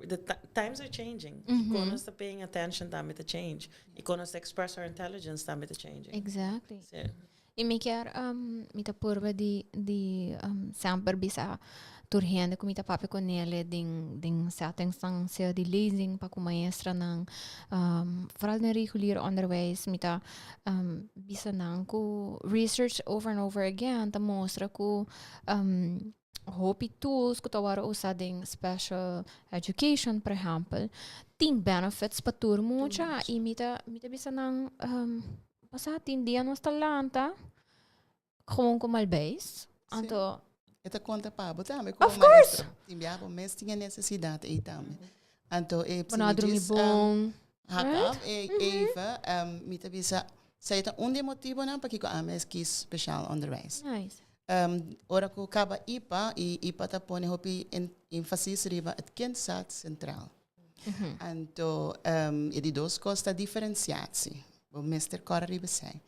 the times are changing. Con nos ta paying attention tambe ta change. Y con nos ta express our intelligence tambe ta changing. Exactly. Si. Y mi kier, mi ta purba di semper bisa tur hende cu mi ta papia cu nele den settings nan sea di lezing pa cu maestranan, vooral den regulier onderwijs, mi ta bisa nan cu research over and over again ta mustra cu hopi tools cu ta worde usa den special education, por ehempel, tin benefits pa tur mucha y mi ta bisa nan, pasa tin dia nos ta lanta gewoon cu mal beis. Anto, E ta conta pa bo tambe. Of course. Tin bia bo mes tin necesidad ey tambe. Anto e bo no a drumi bon. Haka, e even, mi ta bisa, esey ta un di e motibonan pakico ami a kies speciaal onderwijs. Nice. Ora cu caba IPA, y IPA ta pone hopi enfasis riba het kind staat centraal. Anto, e di dos cos ta diferenciatie. Bo mester core riba esey.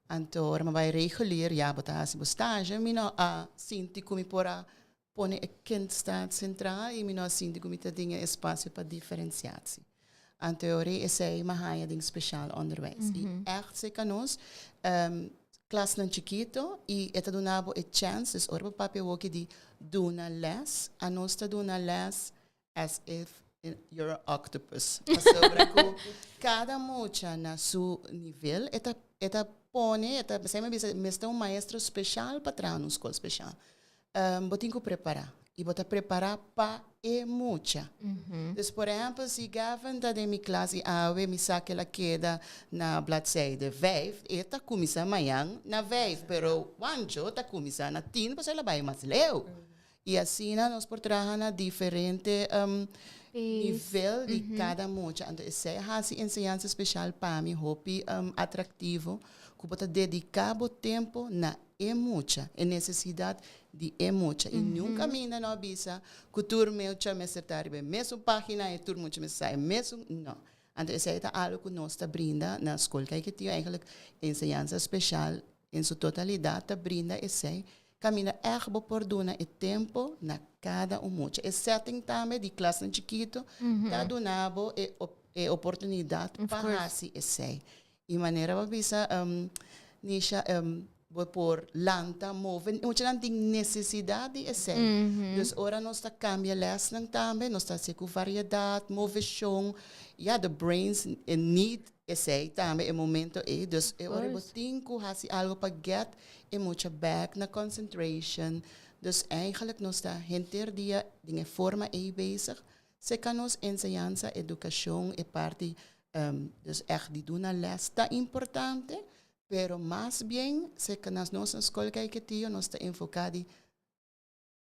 Anto, ora mi a bay regulier, ja, bo ta haci bo stage, mi no a sinti cu mi por a pone e kind staat centraal y mi no a sinti cu mi ta den e espacio pa diferenciatie. Anto, ora esey mi a haya den speciaal onderwijs. Y echt cerca nos, klasnan chikito y e ta duna bo e chance, dus ora bo papia woki di duna les, anos ta duna les as if you're an octopus. Pasobra cu cada mucha na su nivel, e ta pone, e ta, semper bisa, mester un maestro special pa traha na scol special. Bo tin cu prepara. Y bo ta prepara pa e mucha. Dus, por ehempel, si Gavin ta den mi klas y awe mi sa cu el a keda na bladzijde 5, e ta cuminsa mañan na 5, pero Wancho ta cuminsa na 10, pasobra el a bay mas leu. Y asina nos por traha na diferente nivel di cada mucha. Anto, esey ta haci enseñansa special pa mi hopi atractivo, cu bo ta dedica bo tempo na e mucha, e necesidad di e mucha. Y nunca ainda no bisa cu tur mucha mester ta riba mesun pagina y tur mucha mester sa mesun, no. Anto, esey ta algo cu nos ta brinda na scol. Kijk, eigenlijk enseñansa special en su totalidad ta brinda esey caminda echt bo por duna e tempo na cada un mucha. E setting tambe di klas chikito ta duna bo e oportunidad pa haci esey. Y manera bo bisa, Nisha, bo por lanta, move, mucha nan tin necesidad di esey. Dus ora nos ta cambia lesnan tambe, nos ta haci cu variedad, movecion, ja, the brains need esey tambe e momento ey. Dus e ora bo tin cu haci algo pa get e mucha back na concentration. Dus eigenlijk nos ta henter dia den e forma ey bezig. Cerca nos enseñansa, educacion e parti, dus echt di duna les ta importante, pero mas bien, cerca nos na scol Caiquetio, nos ta enfoca di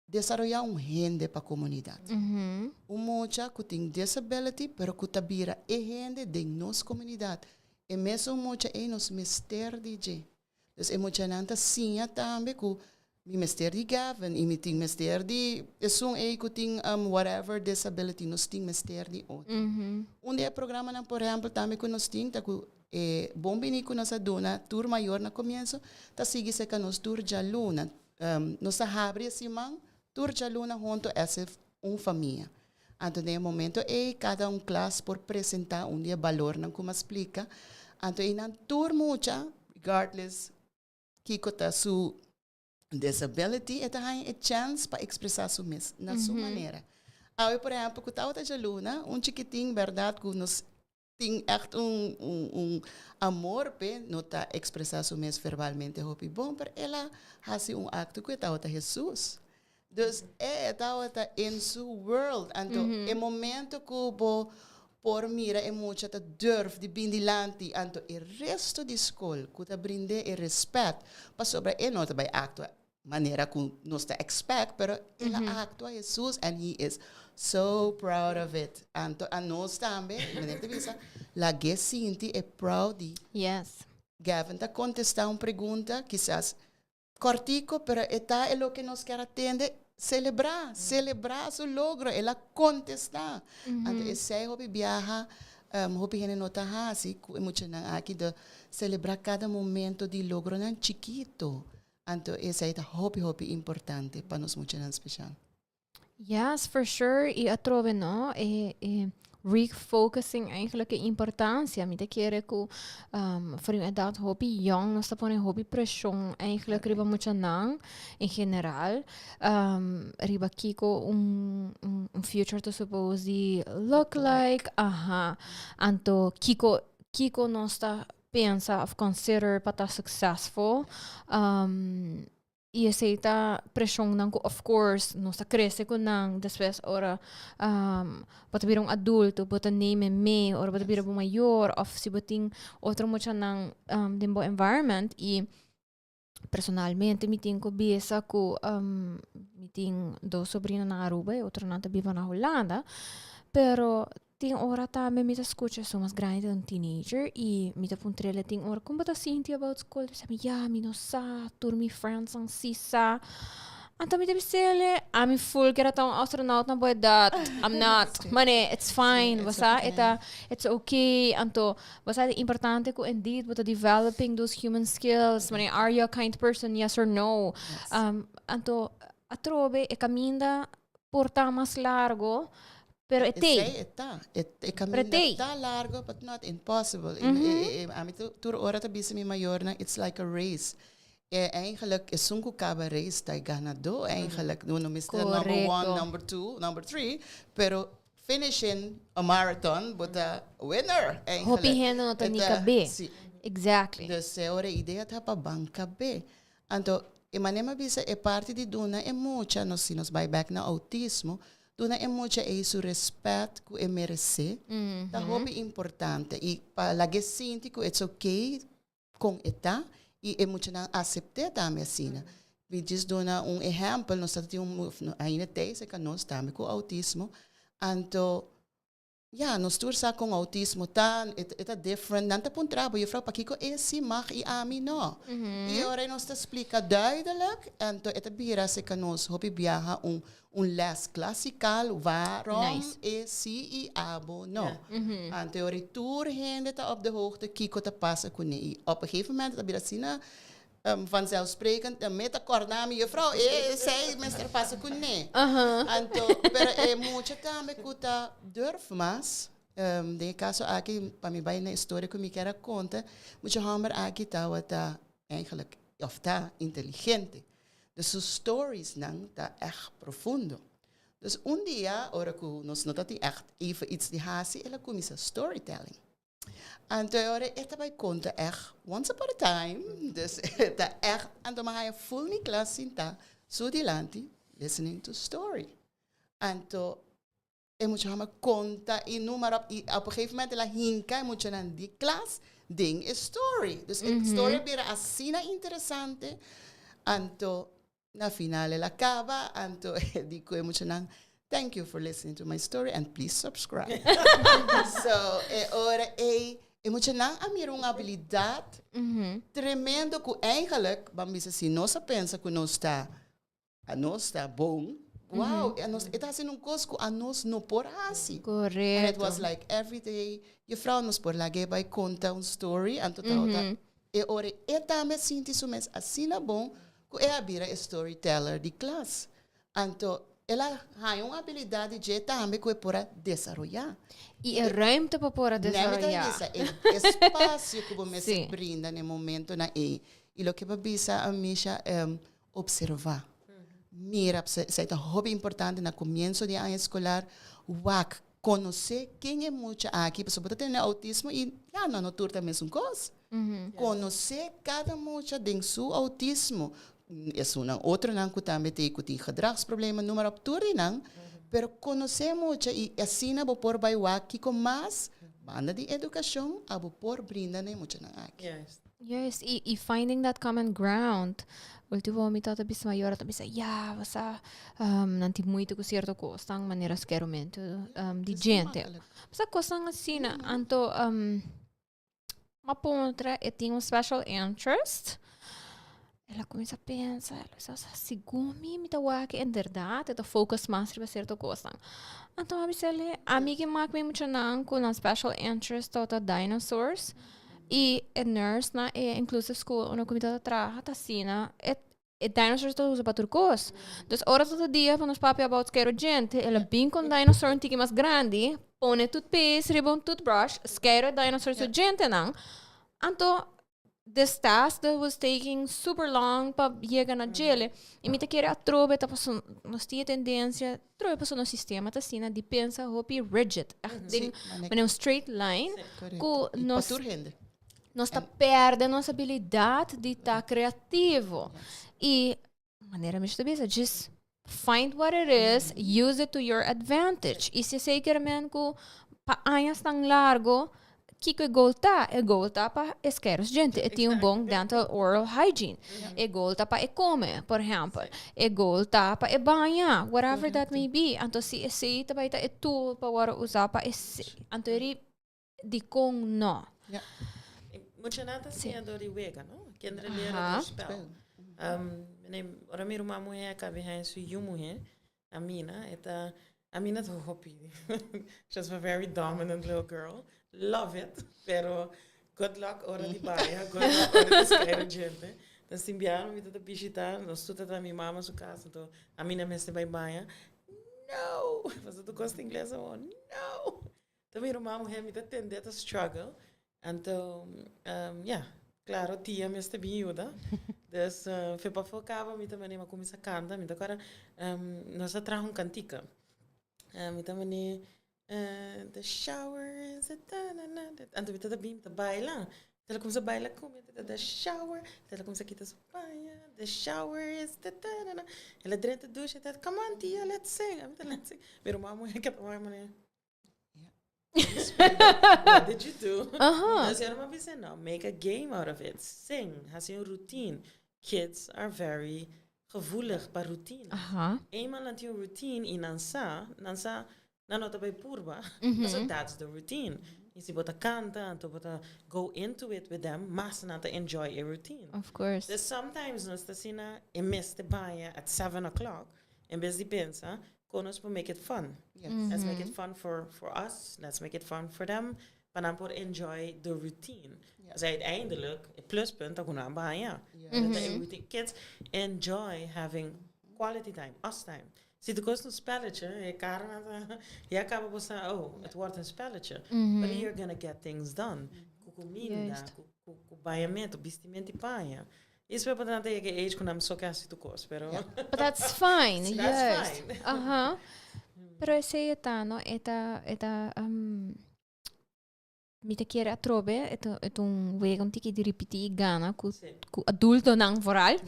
desaroya un hende pa comunidad. Un mucha cu tin disability, pero cu ta bira e hende den nos comunidad. E mesun mucha ey nos mester di dje. Dus e muchanan ta siña tambe cu mi mester di Gavin y mi tin mester di esun ey cu tin whatever disability, nos tin mester di otro. Un di e programanan, por ehempel, tambe cu nos tin ta cu bon bini cu nos a duna tur mayor na comienso, ta sigui cerca nos tur djaluna. Nos ta habri e siman tur djaluna hunto as if un famia. Anto, den momento ey cada un klas por presenta un di e balornan cu mi a splica. Anto, ey nan tur mucha, regardless kico ta su disability, e ta haya e chance pa expresa su mes na su manera. Awe, por ehempel, cu tabata djaluna, un chikitin, berdad, cu nos tin echt un amor pe, no ta expresa su mes verbalmente hopi bon, pero el a haci un acto cu tabata Jesus. Dus e tabata in su world. Anto, e momento cu bo por mira e mucha ta durf di bin dilanti, anto e resto di scol cu ta brind'e e respet, pasobra e no ta bay actua manera cu nos ta expect, pero el a actua Jesus and he is so proud of it. Anto anos tambe, manera ta bisa, lag'e sinti e proud di Gavin ta contesta un pregunta, kisas cortico, pero e ta e loke nos kier atende, celebra, celebra su logro, el a contesta. Anto, esey hopi biaha, hopi hende no ta hasi, cu e muchanan aki di celebra cada momento di logronan chikito. Anto, esey ta hopi, hopi importante pa nos muchanan special. Yes, for sure. Y atrobe, no? E refocusing eigenlijk e importancia. Mi ta kere cu for un edad hopi young nos ta pone hopi presion eigenlijk riba muchanan in general. Riba kiko un future ta suppose di look like. Aha. Anto kiko nos ta pensa of consider pa ta successful. Y esey ta presion nan cu, of course, nos ta crece cu nan. Despues ora bo ta bira un adulto, bo ta neem mee, ora bo ta bira bo mayor of si bo tin otro muchanan den bo environment. Y personalmente mi tin cu bisa cu mi tin dos sobrino na Aruba y otro nan ta biba na Hulanda, pero tin ora tambe mi ta scucha su mas grandi ta un teenager y mi ta puntrele tin ora: "Con bo ta sinti about school?" Ta bisa mi: "Ja, mi no sa, tur mi friends nan si sa." Anto mi ta bisele: "Ami full kier a ta un astronaut na bo edad. I'm not. Mane, it's fine." It's Bo sa, okay. It's okay. Anto, bo sa, importante cu indeed bo ta developing those human skills. Mane, are you a kind person? Yes or no? Yes. Anto, atrobe, e caminda por ta mas largo, pero e tey. Esey ta. E caminda tey. Ta largo, but not impossible. Ami tur ora ta bisa mi mayornan, it's like a race. E eigenlijk esun cu caba race ta e ganador eigenlijk. No, no mester number one, number two, number three, pero finishing a marathon, bo ta winner eigenlijk. Hopi hende no ta ni cabe. Si. Exactly. Dus e ora idea ta pa ban cabe. Anto, e manera mi a bisa e parti di duna e mucha, nos si nos bai back na autismo, duna e mucha e su respet cu e merece, ta hopi importante. Y pa lag'e sinti cu it's okay con e ta, y e muchanan acepta tambe asina. Mi djis duna un ehempel, nos tin un, ainda tey cu nos tambe cu autismo, anto ja, nos tur sa con autismo ta, e ta different. Nan ta puntra bo: "Juffrouw, pakiko e si mag y ami no?" Y ora nos ta explica duidelijk, anto e ta bira serca nos hopi biaha un les klassikaal waarom e si y abo no. Anto ora tur hende ta op de hoogte kiko ta pasa cu ne. Y op een gegeven moment ta bira asina vanzelfsprekend, en mi ta corda mi: "Juffrouw, esey mester pasa cu ne." Anto, pero e mucha tambe cu ta durf mas. Den caso aki, pa mi bay na historia cu mi kier conta, mucha homber aki ta eigenlijk, of ta inteligente. Dus su stories nan ta echt profundo. Dus un dia, ora cu nos no tin echt even iets di hasi, el a cuminsa storytelling. Anto ora e ta bay conta echt once upon a time. Dus ta echt, anto m'a haya full mi klas sinta su dilanti, listening to story. Anto e mucha a conta y noem maar op. Y op een gegeven moment el a hinka e muchanan di klas den e story. Dus e story bira asina interesante. Anto na final el a caba, anto di cu e muchanan: "Thank you for listening to my story and please subscribe." So, e ora e muchanan a mira un habilidad tremendo cu eigenlijk, ban bisa, si nos a pensa cu nos ta bon, wow, nos ta haciendo un cos cu nos no por haci. And it was like every day, "Juffrouw, nos por lag'e bay conta un story?" Anto mm -hmm. E ora e tambe sinti su mes asina bon cu el a bira e storyteller di klas. Anto el a haya un habilidad di tambe cu e por a desaroya. Y e ruimte pa por desaroya. E espacio cu bo mester brinda na momento nan e. Y loke bo a bisa a Misha, observa. Mira, esey ta hopi importante na comienso di aña escolar, wak, conoce ken e mucha aki, pasobra bo tin autismo y ja, no tur ta mesun cos. Conoce cada mucha den su autismo. E un otro nan cu tambe tin cu tin gedragsproblemen, noem maar op, tur nan. Pero conoce mucha y asina bo por bay wak cu mas banda di educacion, abo por brinda na e muchanan aki. Yes, y finding that common ground. Ultimo mi tata bisa mayor ta bisa ja, basta nan tin moeite cu cierto cos, tan manera skermento di gente. Basta cosnan asina, anto m'a puntra, e tin un special interest. El a cuminsa pensa, el a bisa: "Segun mi, mi ta wak inderdaad, e ta focus mas riba cierto cosnan." Anto m'a bis'ele: "Ami ke mak mi muchanan cu nan special interest ta dinosaurs." Y e nurse na e inclusive school unda cu mi ta traha ta asina, e E dinosaurs ta usa pa tur kos. Dus ora ta ta dia pa nos papia about skero djente, el a bin ku un dinosaur un tiki mas grandi, pone toothpaste riba un toothbrush, skero e dinosaur su djentenan. Anto this task that was taking super long pa yega na djele, i mi ta kere atrobe ta paso nos tin e tendensia, trobe paso nos sistema ta asina di pensa hopi rigid, echt den manera un straight line, ku nos. Pa tur hende. Nos ta perde nos habilidad di ta creativo. Y manera mi ta bisa, just find what it is, use it to your advantage. Y si esey kier men cu pa añas tan largo, kico e goal ta? E goal ta pa e skeros djente, e tin un bon dental oral hygiene. E goal ta pa e come, por ehempel. E goal ta pa e baña, whatever that may be. Anto si esey ta bay ta e tool pa worde usa pa esey, anto e ri Dikon no? Ja. Muchanan ta siña dor di wega, no? Kinderen leren door spel. Um, ora mi ruman muhé a kabi haña su yu muhé, Amina, e ta, Amina ta hopi. She's a very dominant little girl. Love it, pero good luck ora di baña, good luck ora di skere djente. Ta sin biaha mi ta bishita, nos tur ta ta mi mama su kas, anto Amina mester bai baña. No! Pasobra tur kos ta ingles awor. No! Ta mi ruman muher mi ta tende ta struggle anto ya claro tia mester bin yuda dus fe pafó caba mi ta mane mi a cuminsa canta mi ta acorda nos a traha un cantica mi ta mane the shower is a tanana anto mi ta bin mi ta baila el a cuminsa baila cu mi the shower el a cuminsa kita su paña the shower is the tanana el a drenta douche come on tia let's sing ami ta let's sing mi ruman muher ke ta wak mane. What did you do? Dus yo no bisa no, make a game out of it. Sing, hasi un routine. Kids are very gevoelig pa routine. Eenmaal nan tin un routine y nan sa, nan sa, nan no ta bay purba. So that's the routine. Y si bo ta canta, anto bo ta go into it with them, mas nan ta enjoy e routine. Of course. Dus sometimes nos ta asina, e mester baña at 7 o'clock, en bes di pensa, kon nos por make it fun. Let's make it fun for us, let's make it fun for them, pa nan por enjoy the routine. Dus uiteindelijk, e pluspunt ta ku nan baña. Dat e routine. Kids enjoy having quality time, us time. Si ta kost un spelletje, e kara nan ta, ya kaba bo sa, oh, het wordt een spelletje. But you're gonna get things done. Ku kuminda, ku bañamento, bistimento di paña. Isso é pa nan yega age ku nan so ke hasi tur kos, pero But that's fine, That's juist. fine. Pero esei ta, no? E ta, mi ta kere atrobe, e ta un wega un tiki di ripiti i gana ku adultonan vooral.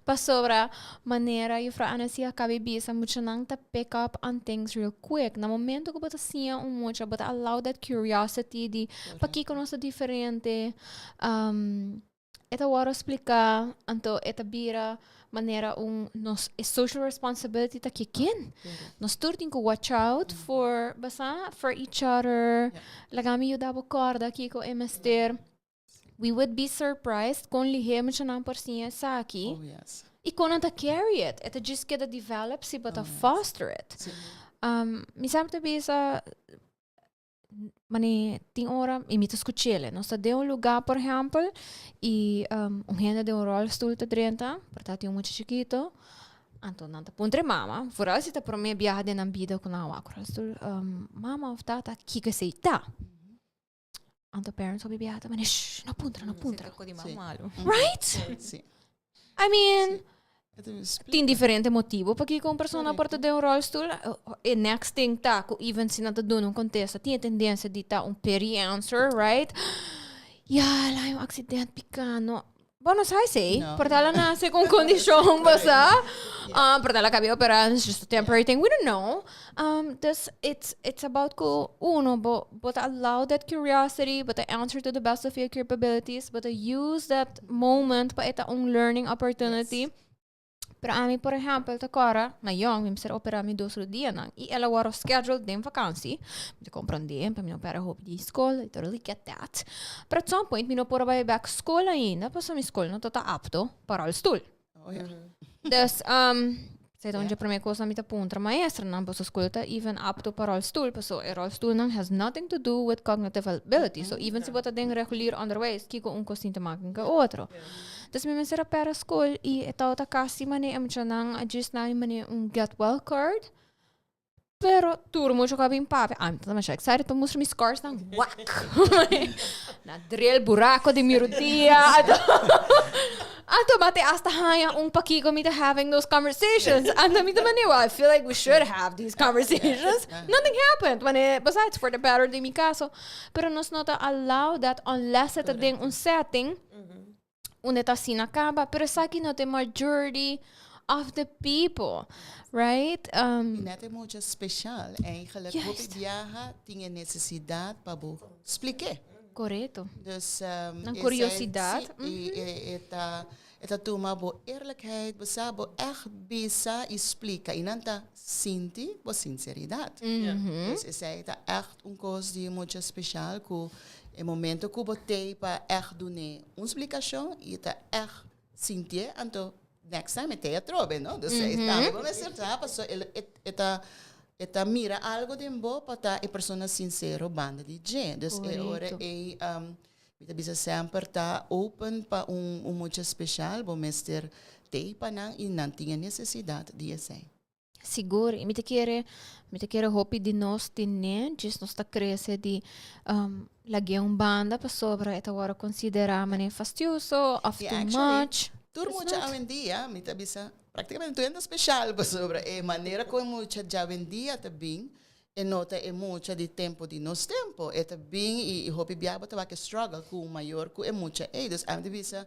Pasobra manera juffrouw Anasia a kaba di bisa, muchanan ta pick up on things real quick. Na momento ku bo ta siña un mucha, bo ta allow that curiosity di pakiko nos ta diferente, e ta wòrdu spliká, anto e ta bira manera un nos e social responsibility ta kick in. Nos tur tin ku watch out for, basa, for each other. Laga mi yuda bo kòrda kiko e mester. We would be surprised kon lihé muchanan por siña esaki. Oh, yes. I kon nan ta carry it. E ta djis keda develop si bo ta foster it. Mi semper ta bisa, mane tin ora i mi ta skuch'el. Nos ta den un lugá, por ehèmpel, i un hende den un rolstoel ta drenta, por ta tin un mucha chikito, anto nan ta puntra e mama, vooral si ta promé biaha den nan bida ku nan a wak rolstoel, mama òf tata, kiko esei ta? Anto parents hopi biaha ta mane, shh, no puntra, no puntra. Malo. Right? Si. I mean, Het is tin diferente motibo pakiko un persona por ta den un rolstoel. E next thing ta ku even si nan ta duna un kontesta, tin e tendensia di ta un pity answer, right? Ja, el a haña un accident piká, no. Bo no sa esei. No. Por ta el a nase ku un kondishon, bo sa. Por ta el a kaba di operá, it's just a temporary thing. We don't know. Dus it's about ku uno, bo ta allow that curiosity, bo ta answer to the best of your capabilities, bo ta use that moment pa e ta un learning opportunity. Pero ami, por ehèmpel, ta kòrda, na yòn, mi mester operá mi dos rudianan i el a wòrdu scheduled den vakansi. Mi ta komprondé, pa mi no pèrdè hopi di skol, I totally get that. Pero at some point mi no por a bai bèk skol ainda, pasobra mi skol no tabata apto pa rolstoel. Oh, ja. Dus, Esei ta un dje promé kosnan mi ta puntra maestranan, boso skol ta even apto pa rolstoel? Paso e rolstoelnan has nothing to do with cognitive ability. So even si bo ta den regulier onderwijs, kiko un kos tin te maken ku e otro? Dus mi mester a pera skol i e tabata kasi manera e muchanan a djis na mi manera un get well card. Pero tur mucha ku a bin papia, ami ta demasiado excited pa mustra mi scars nan wak. Na drill buraco di mi rudia. Anto mate hasta haña un pakiko mi ta having those conversations. Anto mi ta mane, well, I feel like we should have these conversations. Nothing happened. Mane, besides, for the better den mi caso. Pero nos no ta allow that unless e ta den un setting unda ta asina caba, pero esaki no ta e majority of the people, right? Y net e mucha special, eigenlijk hopi biaha tin e necesidad pa bo spliké. Correcto. Dus, Nan curiosidad. Si, y e ta, e ta tuma bo eerlijkheid, bo sa, bo echt bisa y splica y nan ta sinti bo sinceridad. Dus esei ta echt un cos di mucha special cu E momento ku bo tei pa ègt dun'é un splikashon i e ta ègt sintié, anto next time e tei atrobe, no? Dus e tambe bo mester sa pasobra el e ta e ta mira algo den bo pa ta e persona sinsero banda di dje. Dus e ora ei mi ta bisa semper ta open pa un un mucha speshal, bo mester tei pa nan i nan tin e nesesidat di esei. Sigur, i mi ta kere, mi ta kere hopi di nos tene, djis nos ta krese di lag'é un banda pasobra e ta wòrdu konsiderá manera fastioso òf I too actually, much. tur It's mucha not. awendia, mi ta bisa, praktikamente tur hende ta speshal pasobra e manera ku e mucha djawendia ta bin, e no ta e mucha di tempu di nos tempu. E ta bin i hopi biaha bo ta wak e struggle ku un mayor ku e mucha ei. Dus ami ta bisa,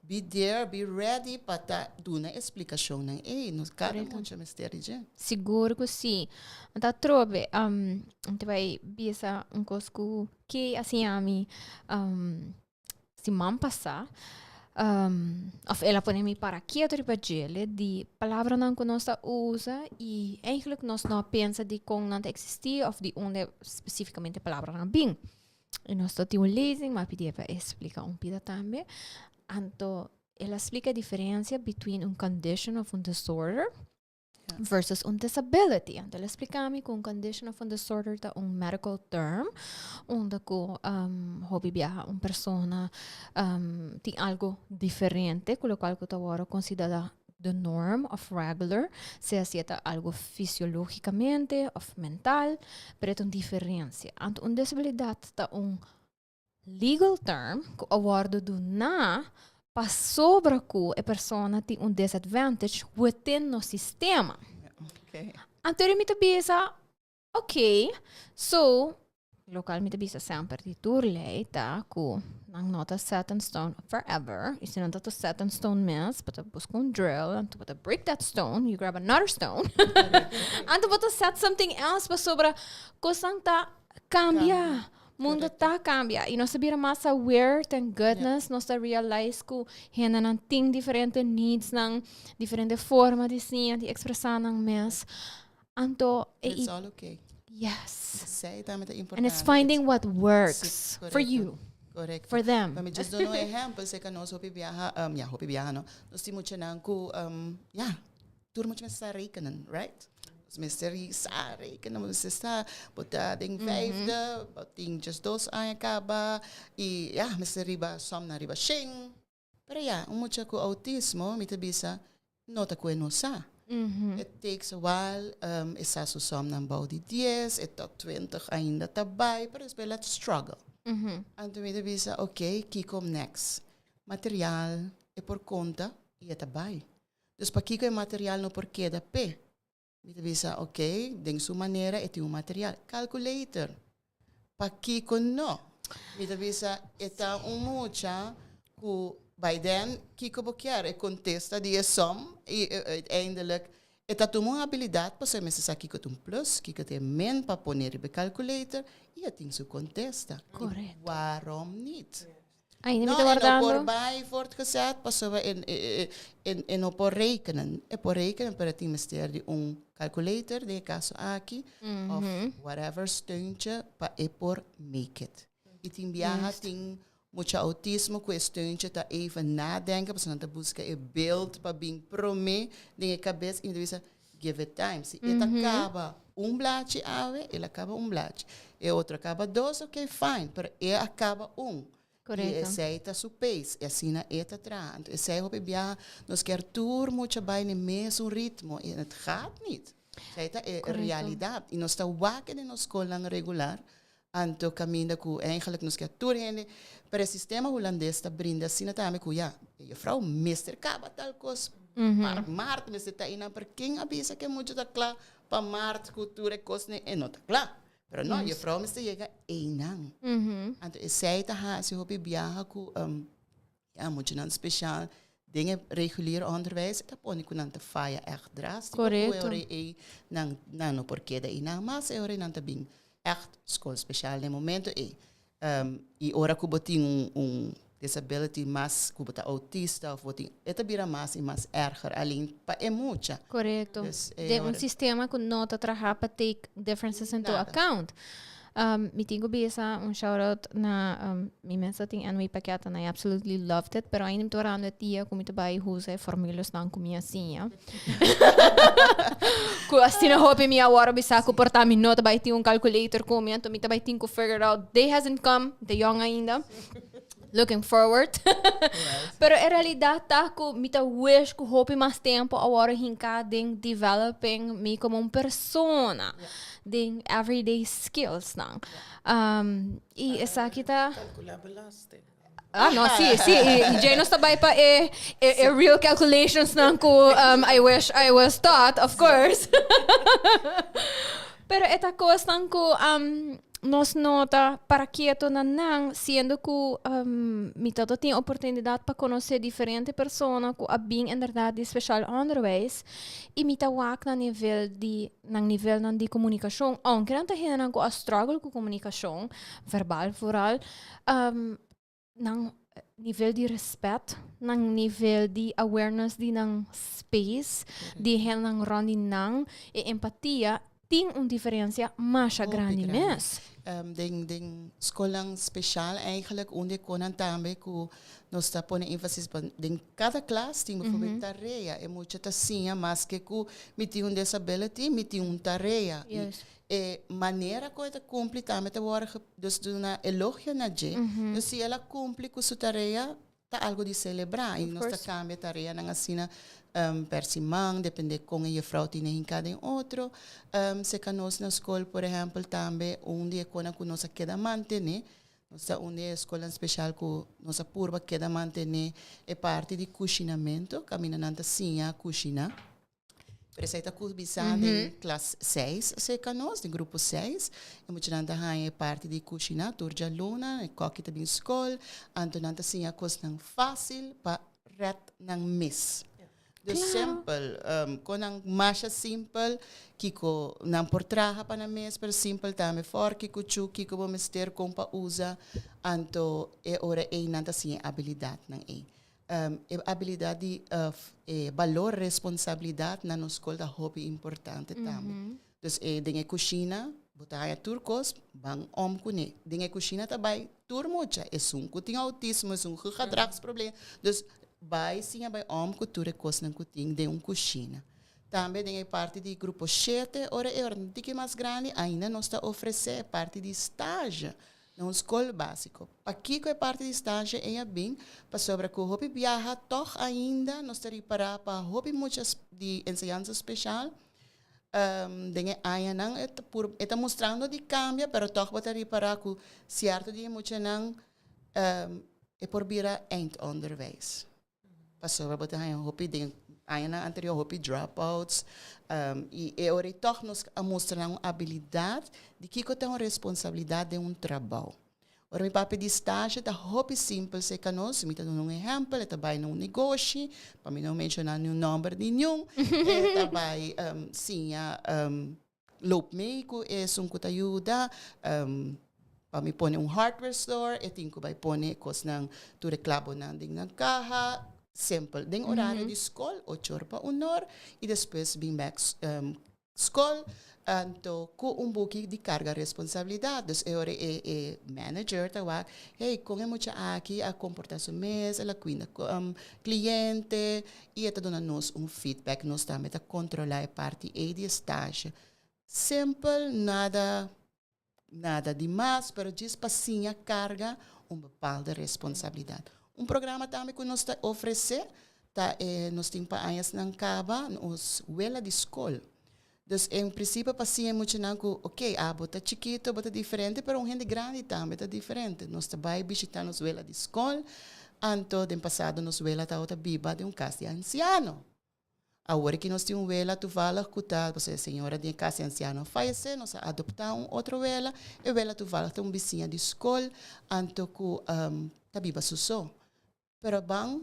Be there, be ready pa ta duna e splikashonnan ei. Nos kada mucha mester di dje. Sigur ku si. Anto atrobe, mi ta bai bisa un kos ku Kay a siña mi siman pasá. Òf el a pone mi para kieto riba djele di palabranan ku nos ta usa i eigenlijk nos no a pensa di kon nan ta eksistí òf di unda spesífikamente e palabranan a bin. I nos ta tin un lezing, mi a pidié pa e splika un pida tambe. Anto el a splika e diferensia between un condition of un disorder versus un disability. Anto el a splika mi ku un condition of un disorder ta un medical term unda ku hopi biaha un persona tin algo diferente ku lokual ku ta wòrdu konsiderá the norm of regular, sea si e ta algo fisiológicamente of mental, pero e ta un diferencia. Anto un disabilidad ta un legal term ku a wòrdu duná pasobra ku e persona tin un disadvantage within nos sistema. Anto mi ta bisa, Ok, so, locual mi ta bisa semper di tur ley ta cu nan no ta set in stone forever. Y si nan ta ta set in stone mes, bo ta busca un drill, anto bo ta break that stone, you grab another stone. Anto bo ta set something else pasobra cosnan ta cambia. Mundo ta cambia. Y nos ta bira mas aware, thank goodness, nos ta realize cu hendenan tin diferente needsnan, diferente forma di siña, di expresa nan mes. Anto e It's all okay. Yes. Esei tambe ta importante. And it's finding what works Sí, for you. Correcto. For them. Pa mi just duna un ehempel, seka nos hopi biaha, um, ja, hopi biaha no. Nos tin muchanan ku, um, ja, tur mucha mester sa rekenen, right? Nos mester sa rekenen, nos mester sa, bo ta den vijfde, bo tin just dos aña kaba, i ja, mester riba som na riba shen. Pero ya, un mucha ku outismo, mi ta bisa, no ta ku e no sa. It takes a while, e sa su somnan bou di dies, e tot twintig ainda ta bai, pero despues el a struggle. Anto mi ta bisa, ok, kiko next? Material e por konta i e ta bai. Dus pakiko e material no por keda p'e? Mi ta bisa, ok, den su manera e tin un material. Calculator. Pakiko no? Mi ta bisa, e ta un mucha ku by then kiko bo kier? E kontesta di e som i uiteindelijk e ta tuma un abilidat pasobra e mester sa kiko ta un plus, kiko ta e min pa pone riba e calculator i e tin su kontesta. Correcto. Waarom niet? Ainda mi No, ta e no wardando. por bai voortgezet pasobra e, e, e, e no por rekenen. E por rekenen, pero e tin mester di un calculator den e caso aki, of whatever steuntje pa e por make it. I tin biaha tin mucha autismo ku e steuntje ta even nadenken, pasobra nan ta buska e beeld pa bin prome den e kabes i mi ta bisa, Give it time. Si e ta caba un blachi awe, el a caba un blachi. E otro caba dos, ok, fine. Pero e a caba un. Correcto. Y esey ta su pace. Y asina e ta traha. Anto esey hopi biaha nos kier tur mucha bay na e mesun ritmo. Y het gaat niet. Esey ta e realidad. Y nos ta wak den nos scolnan regular. Anto caminda cu eigenlijk nos kier tur hende. Pero e sistema Hulandes ta brinda asina tambe cu ya, e juffrouw mester caba tal cos pa maart mester ta eynan. Pero ken a bisa cu e mucha ta cla pa maart cu tur e cosnan e no ta cla. Pero no, juffrouw mester yega eynan. Anto esey ta haci hopi biaha cu ya muchanan special den e regulier onderwijs e ta pone cu nan ta faya echt drastico. Cu e ora ey nan nan no por keda eynan mas, e ora ey nan ta bin echt school special den e momento ey. Y ora cu bo tin un disability mas cu bo ta autista of bo tin, e ta bira mas y mas erger alleen pa e mucha. Correcto. Dus e Den un ora sistema cu no ta traha pa take differences into Nada. account. Mi tin cu bisa un shout out na mi mes ta tin NW pakket and I absolutely loved it, pero ainda mi ta warando e dia cu mi ta bay usa e formulasnan cu mi a siña. Cu asina hopi mi a worde bisa cu por ta mi no ta bay tin un calculator cu mi, anto mi ta bay tin cu figure it out. Day hasn't come, mi ta young ainda. Looking forward. Pero e realidad ta cu mi ta wish cu hopi mas tempo a worde hinca den developing mi como un persona. Den everyday skills nan. Y esaki ta... Calcula belasting. Ah, no, si, si. Y Jay nos ta bay pa e, e, e real calculations nan cu I wish I was taught, of course. Pero e ta cosnan cu nos no ta para keto na nan, siendo cu mi tata tin oportunidad pa conoce diferente persona cu a bin inderdaad di speciaal onderwijs y mi ta wak na nivel di nan nivelnan di comunicacion, aunke nan ta hendenan cu a struggle cu comunicacion, verbal vooral, nan nivel di respet, nan nivel di awareness di nan space, di hendenan rond di nan, e empatia, tin un diferencia masha Hopi grandi grandi. mes. Den scolnan special eigenlijk, un di e conan tambe cu nos ta pone enfasis pa den cada klas tin bijvoorbeeld tarea. E mucha ta siña maske cu mi tin un disability, mi tin un tarea. Y e manera cu e ta cumpli tambe ta worde ge, dus duna elogio na dje. Dus si el a cumpli cu su tarea, ta algo di celebra. Y nos ta cambia tareanan asina per siman, depende con e juffrouw tin e hinca den otro. Seca nos na school, por ehempel, tambe un di e conan cu nos a keda mantene, nos ta un di e scolnan special cu nos a purba keda mantene e parti di cushinamento, caminda nan ta siña cushina. Pero esei ta kuminsá den klas seis serka nos, den grupo seis. E muchanan ta haña e parti di kushiná tur djaluna, e kòki ta bin skol, anto nan ta siña kosnan fásil pa rèt nan mes. Dus simpel, konan masha simpel, kiko nan por traha pa nan mes, pero simpel tambe fòrki, kuchú, kiko bo mester kon pa usa, anto e ora ei nan ta siña e abilidatnan ei. E abilidad di e balor responsabilidad na nos skol ta hopi importante tambe. Dus e den e kushina bo ta haña tur kos ban om kuné. Den e kushina ta bai tur mucha, esun ku tin outismo, esun ku gedragsprobleem. Dus bai siña bai om ku tur e kosnan ku tin den un kushina. Tambe den e parti di grupo shete ora e ora un tiki mas grandi ainda nos ta ofresé e parti di stage. Na un skol básiko. Pakiko e parti di stage ei a bin? Pasobra ku hopi biaha tòg ainda nos ta ripará pa hopi mucha di enseñansa speshal den e añanan e ta pur e ta mustrando di kambia pero tòg bo ta ripará ku sierto di e muchanan e por bira eindonderwijs. Pasobra bo ta haña hopi den añanan anterior hopi dropouts y e ora ei tòg nos a mustra nan un abilidat di kiko ta un responsabilidat den un trabou. Ora mi papia di stage ta hopi simpel serka nos, mi ta duna un ehèmpel, e ta bai na un negoshi, pa mi no menshoná niun nòmber di niun, e ta bai siña loop mee ku esun ku ta yuda pa mi pone un hardware store e tin ku bai pone kosnan tur e klabonan den nan kaha simpel den orario di skol ocho or pa un or i despues bin bek. Skol, anto ku un buki di karga responsabilidat. Dus e ora e e manager ta wak, hey, kon e mucha aki a komportá su mes, el a kuinda kliente, i e ta duna nos un feedback. Nos tambe ta kontrolá e parti ei di e stage. Simpel, nada nada di mas, pero djis pa siña karga un bepaalde responsabilidat. Un programa tambe ku nos ta ofresé ta e nos tin pa añasnan kaba nos wela di skol. Dus en prinsipio pa siña e muchanan ku oke abo ta chikito, bo ta diferente, pero un hende grandi tambe ta diferente. Nos ta bai bishita nos wela di skol, anto den pasado nos wela tabata biba den un kas di ansiano. Awor ki nos tin un wela toevallig ku ta, pasobra e señora den e kas di ansiano a fayesé, nos a adoptá un otro wela. E wela toevallig ta un bisiña di skol, anto ku ta biba su so. Pero ban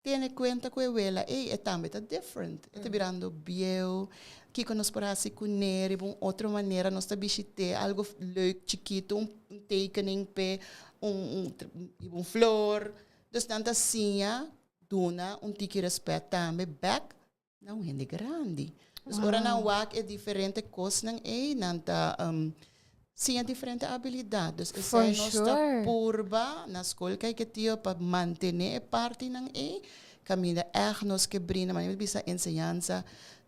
tene kuenta ku e wela ei, e tambe ta different. E ta birando bieu. Kiko nos por hasi kuné riba un otro manera? Nos ta bishit'é algu leuk chikitu, un tekening p'e, un un flor. Dus nan ta siña duna un tiki respet tambe bek na un hende grandi. Dus ora nan wak e diferente kosnan ei, nan ta siña diferente abilidat. Dus esei nos ta purba na skol Caiquetio pa mantené e partinan ei, kaminda ègt nos ke brinda. Manera mi bisa enseñansa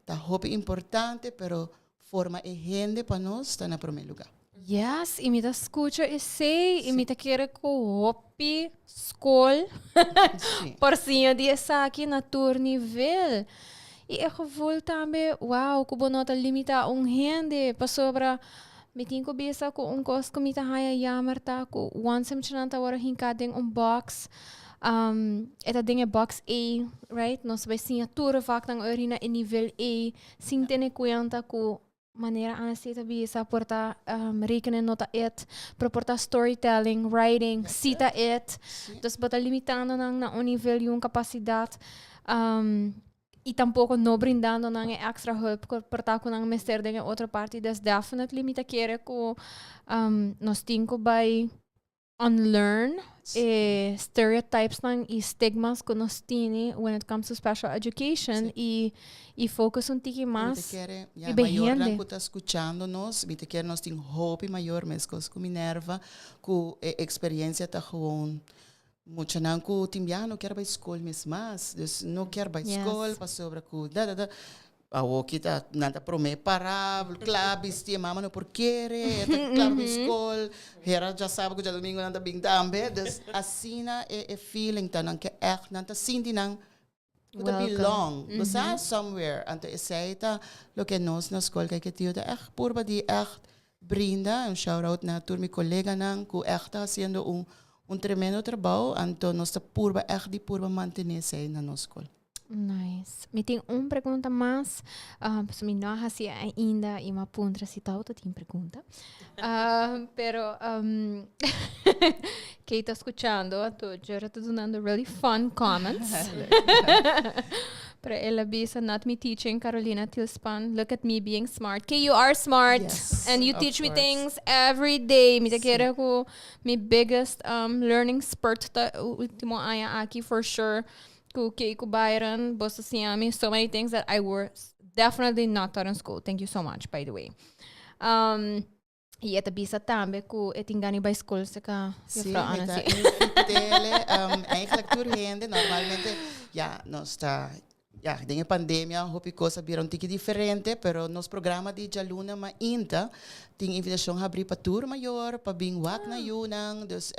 ta hopi importante, pero forma e hende pa nos ta na promé lugá. Yes, i mi ta skucha esei i mi ta kere ku hopi skol por siña di esaki na tur nivel. I e gevoel tambe, wow, ku bo no ta limitá un hende pasobra mi tin ku bisa ku un kos ku mi ta haña jammer ta ku once muchanan ta wòrdu hinká den un box, e ta den e box ei, right? Nos bai siña tur e vaknan ori na e nivel ei. Sin tene cuenta cu manera Anastie ta bisa por ta rekenen no ta it, pero por ta storytelling, writing si ta it. Dus bo ta limitando nan na un nivel y un capacidad y tampoco no brindando nan e extra hulp cu por ta cu nan mester den e otro parti. Dus definitely mi ta kere cu nos tin cu bay unlearn e stereotypesnan y stigmas cu nos tini when it comes to special education y y focus un tiki mas Mi ta kere, ya, riba mayornan hende. cu ta scuchando nos, mi ta kere nos tin hopi mayor mescos cu Minerva, cu e experiencia ta gewoon muchanan cu tin biaha no kier bay scol mes mas, dus no kier bay scol pasobra cu da da da. Awoki ta nan ta prome para kla bisti e mama no por kere e ta kla pa skol hera djasabu ku djadomingo nan ta bin tambe dus asina e e feeling ta nan ke ègt nan ta sinti nan ku ta belong bo sa somewhere anto esei ta loke nos na skol Kaiquetio ta ègt purba di ègt brinda un shout out na tur mi koleganan ku ègt ta hasiendo un un tremendo trabou anto nos ta purba ègt di purba mantene esei na nos skol. Nice. Mi tin un pregunta mas. Pasobra mi no a hasi ainda y mi a puntra si tawata tin pregunta. Pero Kate ta scuchando, anto Jera ta dunando really fun comments. Pero el a bisa, not me teaching, Carolina Tilspan, look at me being smart. Kate, you are smart. Yes, and you of teach me course. things every day. Mi ta kere cu mi biggest learning spurt ta ultimo aña aki for sure. Ku Kay ku Byron, boso siña mi so many things that I were definitely not taught in school. Thank you so much, by the way. Y e ta bisa tambe ku e tin gana bai school seka Sí, juffrouw mi Anna. ta Sí. invitele. Eigenlijk tur hende normalmente, ja, nos ta, ja, den e pandemia hopi kos a bira un tiki diferente, pero nos programa di djaluna mainta tin invitashon habrí pa tur mayor pa bin wak na yunan. Dus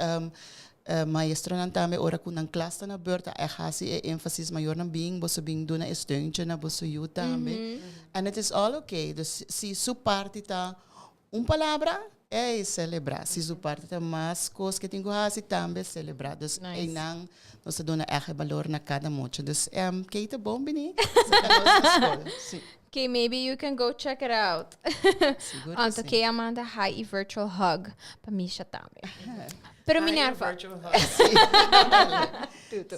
Maestronan tambe ora ku nan klas ta na beurt ta ègt hasi e énfasis mayornan bin boso bin duna e steuntje na boso yu tambe. And it is all okay. Dus si su parti ta un palabra, ey selebrá. Si su parti ta mas kos ke tin ku hasi tambe selebrá. Dus einan nos ta duna ègt e balor na kada mucha. Dus kei ta bon bini saka nos na skol. Si. Okay, maybe you can go check it out. Sigur que Anto sí. ke a manda hi y virtual hug pa Misha tambe. Pero Hi, Minerva, virtual hug. Tutu.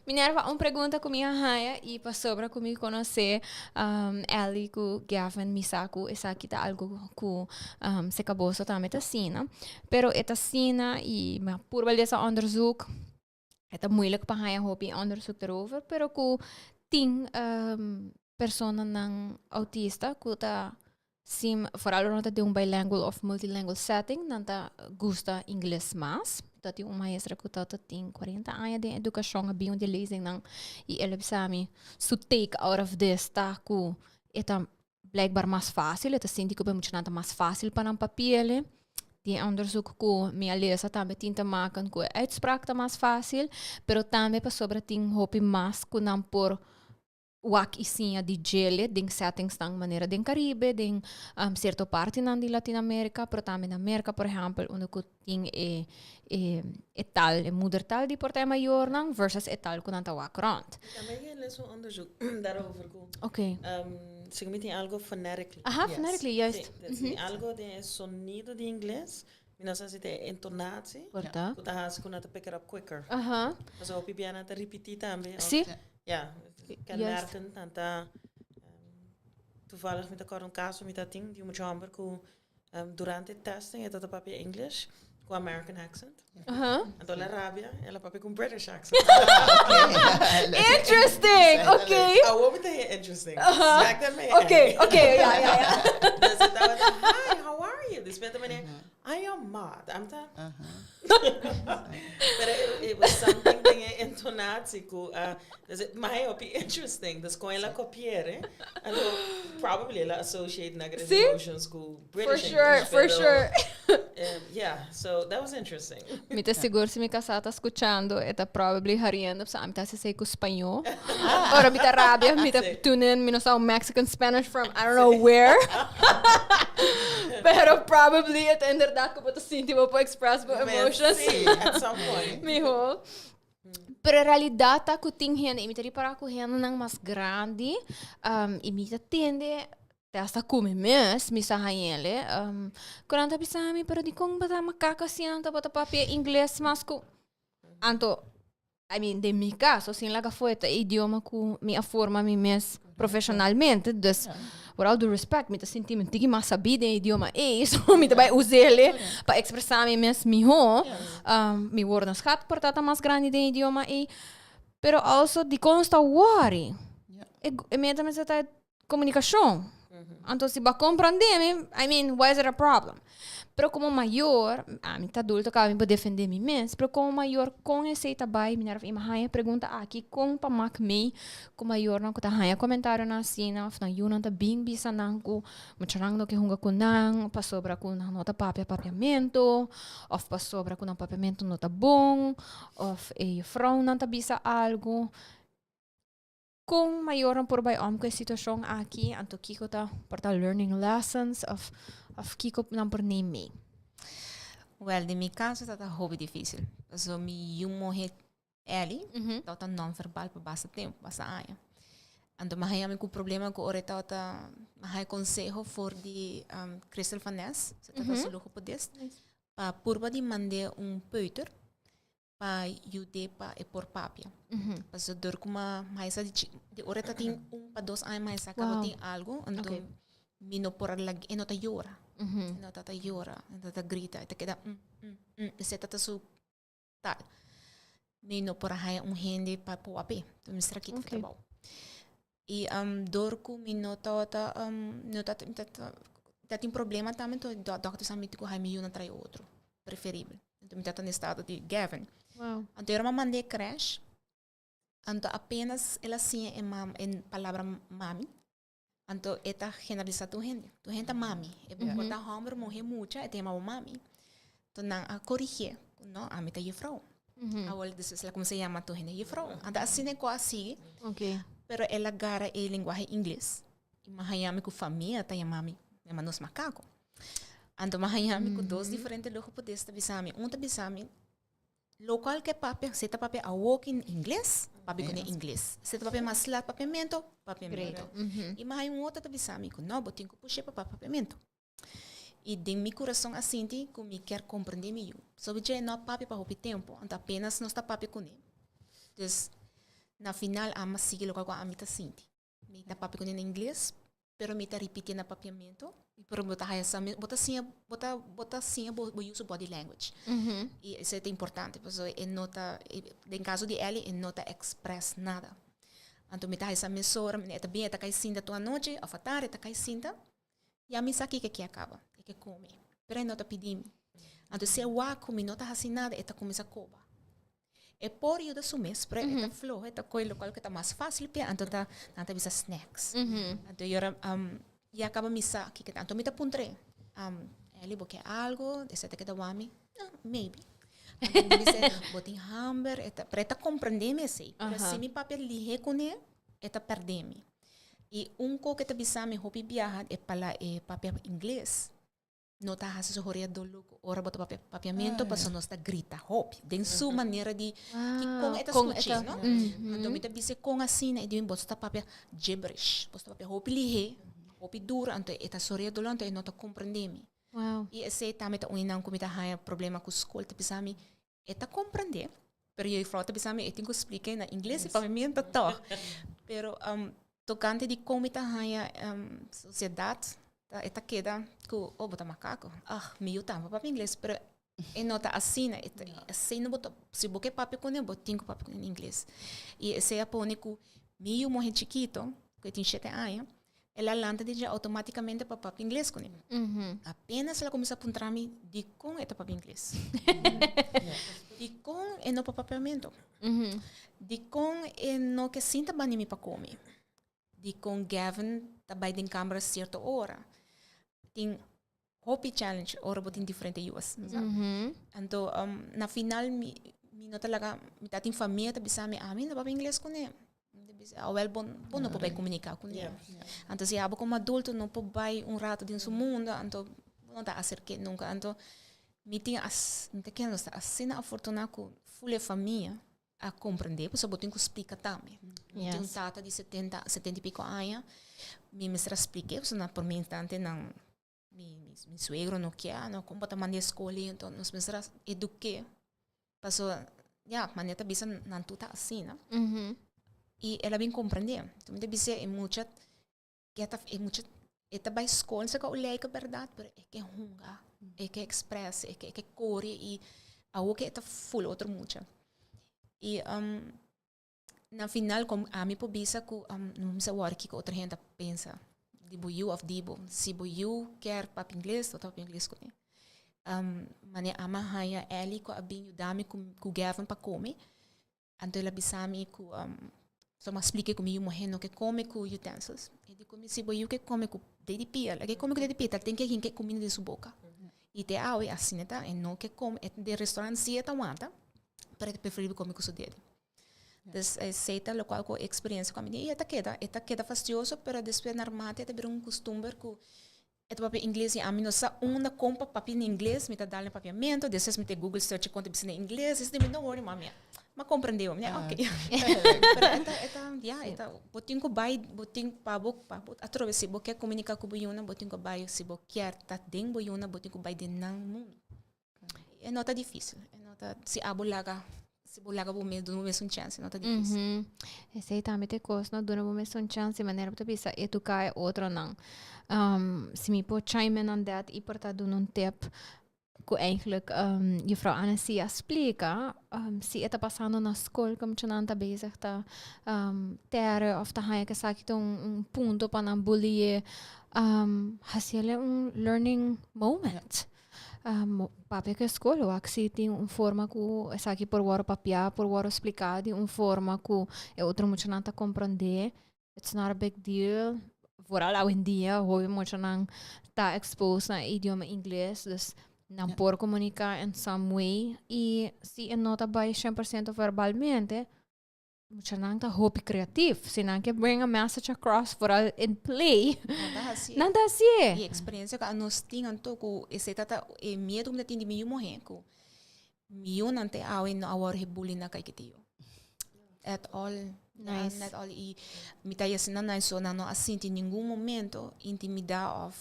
Minerva, un pregunta ku mi a haya y pasobra ku mi conoce Ellie ku Gavin, mi sa ku esaki ta algo ku Secaboso tambe ta asina. Pero e ta asina y mi a purba lesa onderzoek. E ta moeilijk pa haya hopi onderzoek erover, pero ku tin Personanan autista ku ta sim foral ora nan ta den un bilingual of multilingual setting nan ta gusta ingles mas. Ta tin un maestra ku ta tin 40 aña den edukashon a bin un di e lezingnan i el a bisa mi su take out of this ta ku e ta blijkbaar mas fácil, e ta sinti ku pa e muchanan ta mas fácil pa nan papi'e. Tin onderzoek ku mi a lesa tambe tin te maken ku e uitspraak ta mas fácil, pero tambe pasobra tin hopi mas ku nan por wak i siña di djele den settingsnan manera den Caribe, den cierto partinan di Latinoamerica, pero tambe na Merca, por ehempel, unda cu tin e e e taal, e moedertaal di por ta e mayornan versus e taal cu nan ta wak rond. Tambe a lees un onderzoek daarover cu Oké. segun mi tin algo phonetically. Aha, phonetically, juist. Sí, dus tin algo den e sonido di ingles, mi no sa si ta e entonatie, Por ta. cu ta haci cu nan ta pick it up quicker. Aha. Pasobra hopi bia nan ta ripiti tambe. of Sí. Ja, kenmerkend nan ta toevallig mi ta kòrda un kaso mi ta tin di un mucha hòmber ku durante testing e tabata papia English ku American accent. Anto el a rabia, el a papia ku un British accent. Interesting, oké. Awor mi ta hei interesting. Back then mi hei Oké, oké, ja, ja, ja. Dus e tabata, hi, how are you? Despues ta mene, I am mad. I'm ta. Pero it was something den e intonatie ku a, dus it my hopi interesting. Dus kon el a kopier, anto probably el a associate negative Sí? emotions ku For British sure, English, for pero, sure. Yeah, so that was interesting. Mi ta sigur si mi kasá ta skuchando, e ta probably hariendo, pasobra ami ta hasi esei ku spañó. Ora mi ta rabia, mi ta tune in, mi no sa un Mexican Spanish from I don't know where. Pero probably e ta inderdaad ku bo ta sinti bo por express bo emotions. Sí, at some point. Miho. Pero en realidad ta ku tin hende, i mi ta ripará ku hendenan mas grandi, i mi ta tende Te hasta ku mi mes mi sa hañ'ele. Ku nan ta bisa mi, pero dikon bo ta makaka asina anto bo ta papia ingles mas ku. Anto, I mean, den mi kaso, sin laga foe ta e idioma ku mi a forma mi mes profeshonalmente. Dus, with all due respect, mi ta sinti mi un tiki mas sabí den e idioma ei, so mi ta bai us'ele pa ekspresá mi mes mihó. Mi woordenschat por ta ta mas grandi den e idioma ei. Pero also, dikon nos ta wòri? E meta mester ta Comunicacion. Anto si bo a comprende mi, I mean, why is it a problem? Pero como mayor, ami ta adulto caba mi por defende mi mes, pero como mayor con esey ta bay, mi nerf ima haya pregunta aki con pa mak mey cu mayornan cu ta haya comentarionan asina of nan yunan ta bin bisa nan cu muchanan no ke hunga cu nan pasobra cu nan no ta papia papiamento of pasobra cu nan papiamento no ta bon of e juffrouwnan ta bisa algo. Kon mayornan por bai om ku e situashon aki? Anto kiko ta por ta learning lessons of of kiko nan por neem mee? Wel, den mi kaso ta ta hopi difísil. Pasobra mi yu muhé Ellie tabata non-verbal pa basta tempu, basta aña. Anto mi a haña mi ku problema ku ora e tabata, mi a haña konseho for di Crystal van Nes, su tabata su logopedist, pa purba di mand'é un peuter pa yud'é pa e por papia. Pasobra dor ku ma maestra di chi di ora e ta tin un pa dos aña maestra kaba Wow. tin algu, anto Ok. mi no por a lag e no ta yora. E no ta ta yora, e no ta grita, e ta keda mm mm mm, esei ta ta su taal. Mi no por a haña un hende pa por wap'é, enton mi mester a kita Ok. trabou. I dor ku mi no tabata no ta ta ta tin problema tambe, enton dòkter sa mi ku haña mi yunan trae otro, preferibel. Anto mi tata na estado di Gavin. Wow. Anto era mandé crash. Anto apenas el a siña e mam e palabra mami. Anto e ta generalisa tur hende. Tur hende ta mami. E mm -hmm. ta homber, mujer, mucha, e ta yama bo mami. Anto nan a corrigié. No, ami ta juffrouw. Mm -hmm. Awor despues el a cuminsa yama tur hende juffrouw. Anto asina e ko a sigui. Okay. Pero el a gara e lenguaje ingles. I mi a haña mi ku famia ta yama mi, yama nos makako. Anto mi a haña mi ku dos diferente logopedista ta bisa mi. Un ta bisa mi, lokual ke papia, si e ta papia awoki in ingles, papia kuné ingles. Si e ta papia mas lat papiamentu, papiamentu. I mi a haña un otro ta bisa mi ku no, bo tin ku push'é pa papia papiamentu. I den mi kurason a sinti ku mi kier komprendé mi yu. Sobi dje e no a papia pa hopi tempu, anto apenas nos ta papia kuné. Dus, na final ami a sigui lokual ku ami ta sinti. Mi ta papia kuné na ingles, pero mi ta ripitié na papiamentu. Pero bo ta haya sa, bo ta siña, bo ta, bo ta siña bo, bo yu su body language. I esei ta importante, pasobra e no ta, den kaso di Ellie, e no ta express nada. Anto mi ta haisa mesora, e ta bin e ta kai sinta tur anochi of atardi e ta kai sinta. Ya mi sa kiko e ke a kaba, e ke kome. Pero e no ta pidi mi. Anto si e wak ku mi no ta hasi nada, e ta kuminsá koba. E por yuda su mes, pero e ta floho, e ta kohe lokual ku ta mas fásil p'e, anto ta nan ta bisa snacks. Anto e ora ya kaba mi sa kiko ta. Anto mi ta puntr'é, Elly bo ke algu? Esei ta keda wak mi, ah, maybe. Anto mi bisa, bo tin hamber? E ta, pero e ta komprendé mi esei. Pero si mi papia lihé kuné, e ta pèrdé mi. I un ko ke ta bisa mi hopi biaha e pala e papia ingles no ta hasi su horea dolo ku ora bo ta papia papiamentu pasobra nos ta grita hopi den su manera di ki kon e ta skucha no. Anto mi ta bisa kon asina e di mi bo ta papia gibberish bo ta papia hopi lihé hopi duro anto e ta su horea dolo anto e no ta komprende mi. I esei tambe ta un di nan ku mi ta haña problema ku skol ta bisa mi E ta comprende, pero juffrouw ta bisa mi e tin cu splica na ingles y papiamento toch. Pero um, tocante di con mi ta haya um, sociedad, ta, e ta keda cu, oh, bo ta macaco. Ah, mi yu tambe papia ingles, pero e no ta asina. E ta, asina bo ta, si bo ke papia cune, bo tin cu papia cune in ingles. Y esey a pone cu mi yu muhe chikito, cu e tin shete aña, El a lanta di dje automáticamente pa papia ingles kuné. Apenas el a kuminsá puntra mi dikon e ta papia ingles. Dikon e no por papiamentu. Dikon e no ke sinta banda di mi pa kome. Dikon Gavin ta bai den kamber sierto ora. Tin hopi challenge ora bo tin diferente yuas. Anto na final mi mi no ta laga mi ta tin famia ta bisa mi ami no papia ingles kuné. Mi ta bisa awel bo bo no por bai komuniká kuné. Anto si abo komo adulto no por bai un rato den su mundo anto bo no ta aserk'é nunka. Anto mi tin mi ta kere nos ta asina afortuná ku ful e famia a comprende pasobra bo tin cu splica tambe. Mi tin un tata di 70, 70 y pico aña, mi mester a splique pasobra na prome instante nan mi mi suegro no kier, no con bo ta manda e school y enton nos mester a eduque pasobra ya manera ta bisa nan tur ta asina y el a bin comprende. Enton mi ta bisa e mucha ke ta e mucha e ta bai skol sa ka un lei bèrdat pero e ke hunga e ke express e ke e ke kore i awor ke e ta ful otro mucha i na final kom ami por bisa ku no mi sa wòri kiko otro hende ta pensa di bo yu òf di bo si bo yu kier papia ingles bo ta papia ingles kuné manera ami a haña Elly ku a bin yuda mi ku Gavin pa kome. Anto el a bisa mi ku so mi a splika ku mi yu muhé no ke kome ku utensils. E di ku mi si bo yu ke kome ku dedi pia, el ke kome ku dedi pia ta ten ke hinka e kuminda den su boka. I te awe asina ta, e no ke kome, e den restaurant si e ta wanta, pero e ta preferibel kome ku su dedi. Dus esei ta lokual ku eksperensia ku ami tin i e ta keda, e ta keda fastioso pero despues narmate e ta bira un kustumber ku E ta papia ingles y ami no sa unda con pa papia na ingles, mi ta dal na papiamento, despues mi ta google search con ta bisa na ingles, esei mi no worry mami, m'a comprende mi, ok. Pero e ta, e ta, ya, e ta, bo tin cu bay, bo tin pa bo, pa bo atrobe si bo kier comunica cu bo yuna, bo tin cu bay, si bo kier ta den bo yuna, bo tin cu bay den nan mundo. E no ta difícil. E no ta, si abo laga, si bo laga bo mes, duna bo mes un chance, no ta difícil. Mm -hmm. Esei tambe te kos, no? Duna bo mes un chance, manera bo ta bisa eduká e otronan. Um, si mi por chime in on that i por ta duna un tip ku eigenlijk um, juffrouw Anne si a splika, um, si e ta pasando na skol ku muchanan ta bezig ta um, tere of ta haña kesaki ta un, un punto pa nan bully'e, um, hasiele un learning moment. Papia ku e skol wak si tin un forma ku esaki por wòrdu papiá, por wòrdu spliká di un forma ku e otro muchanan ta komprondé. It's not a big deal. Vooral awendia hopi muchanan ta exposed na e idioma ingles, dus nan por komuniká in some way. I si e no ta bai shen por siento verbalmente, Muchanan ta hopi creatief. Si nan ke bring a message across, vooral in play, Nan ta hasié. nan ta hasié. E experiencia ku anos tin anto ku esei ta ta e miedu ku mi ta tin di mi yu muhé ku mi yunan te awe no a wòrdu bully na Caiquetio. At all. Nice. At all. I mi ta yasina nan so nan no a sinti ningun momento intimidá òf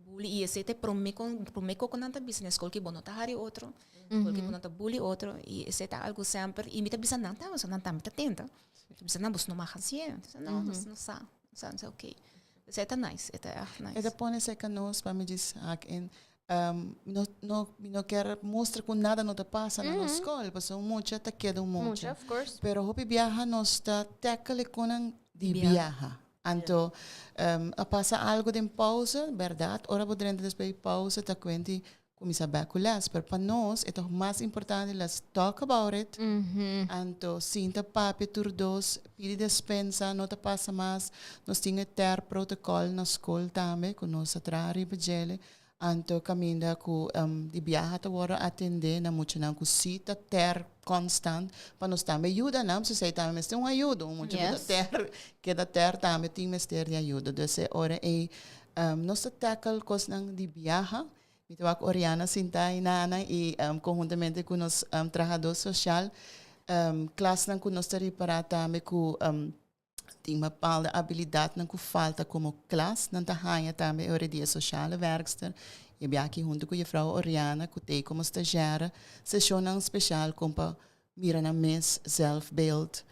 bully i esei ta e promé kon promé kos ku nan ta bisa na skol ke bo no ta hari otro. Porque bo no ta bully otro y esey ta algo semper y mi ta bisa nan tambe, so nan tambe ta tenta. Mi ta bisa nan, bos no mag hacié. Mi ta bisa no, nos no sa. Nos sa, nos ok. Esey ta nice, e ta echt nice. E ta pone cerca nos pa mi djis hak in. Um, no, no, mi no kier mustra cu nada no ta pasa na nos school, pasobra un mucha ta keda un mucha. Mucha, of course. Pero hopi biaha nos ta tackle e conan. Di biaha. Anto a pasa algo den pauze, berdad, ora bo drenta despues di pauze ta cuenti cuminsa bek cu les, pero pa nos e ta mas importante let's talk about it, anto sinta papia tur dos, pidi despensa, no ta pasa mas, nos tin e ter protocol na scol tambe cu nos ta traha riba djele, Anto kaminda ku di biaha ta wòrdu atendé na muchanan ku sí ta tèr konstant pa nos tambe yuda nan, pasobra esei tambe mester un ayudo. Un mucha ku ta tèr, keda tèr tambe tin mester di ayudo. Dus e ora ei nos ta tackle kosnan di biaha. Mi ta wak Oriana sintá einana i konhuntamente ku nos trahadó sosial klasnan ku nos ta ripará tambe ku Tin bepaalde abilidadnan ku falta komo klas. Nan ta haña tambe e ora di e sociale werkster. E bia aki huntu ku jefrouw Oriana ku t'ei komo stagiaire seshonnan speshal kon pa mira nan mes zelfbeeld,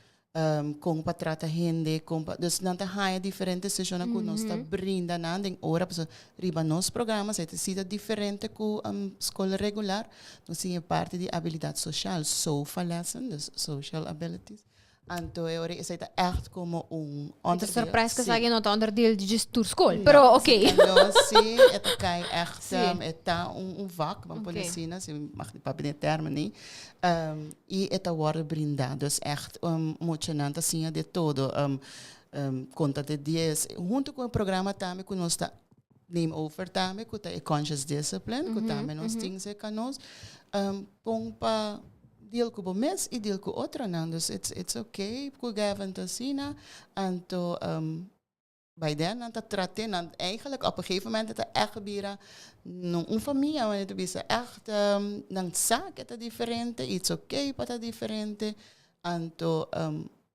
kon pa trata hende, kon pa, dus nan ta haña diferente seshonnan ku nos ta brinda nan den ora pasobra riba nos programa sa ta si ta diferente ku skol regular. Nos tin e parti di abilidad soshal, SOFA lessen, dus social abilities. Anto e ora esei ta echt como un onderdeel. Ta surprise cu esaki no ta onderdeel di djis tur school, pero ok. No, si, e ta cay echt, e ta un vak, ban pone asina, si mi mag di papia den e termen ei. Y e ta wordo brinda, dus echt muchanan ta siña de todo, conta te dies, hunto cu e programa tambe cu nos ta neem over tambe, cu ta e conscious discipline, cu tambe nos tin cerca nos, con pa deal cu bo mes y deal cu otronan. Dus it's okay cu Gavin ta asina, anto by then nan ta trate, nan eigenlijk op een gegeven moment ta echt bira no un famia, wanneer ta bisa echt nan sa cu ta diferente, it's okay pa ta diferente, anto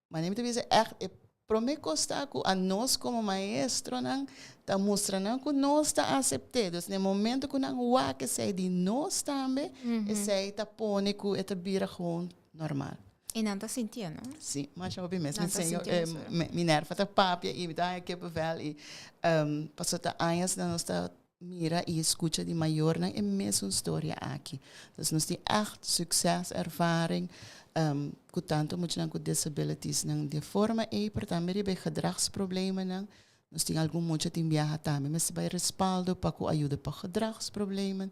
Manera mi ta bisa echt e prome cos ta cu anos como maestronan ta mustra nan cu nos ta acepte. Dus na e momento cu nan wak esey di nos tambe, esey ta pone cu e ta bira gewoon normal. Y nan ta sintié, no? Si, masha hopi mes. Mi señor, Minerva ta papia y mi ta haña kippenvel y pasobra ta añas nan nos ta mira y scucha di mayornan e mesun storia aki. Dus nos tin echt succes, ervaring cu tanto muchanan cu disabilities nan di e forma ey, pero tambe riba e gedragsproblemennan. Nos tin algun mucha tin biaha tambe mester bay respaldo pa cu ayuda pa gedragsproblemen.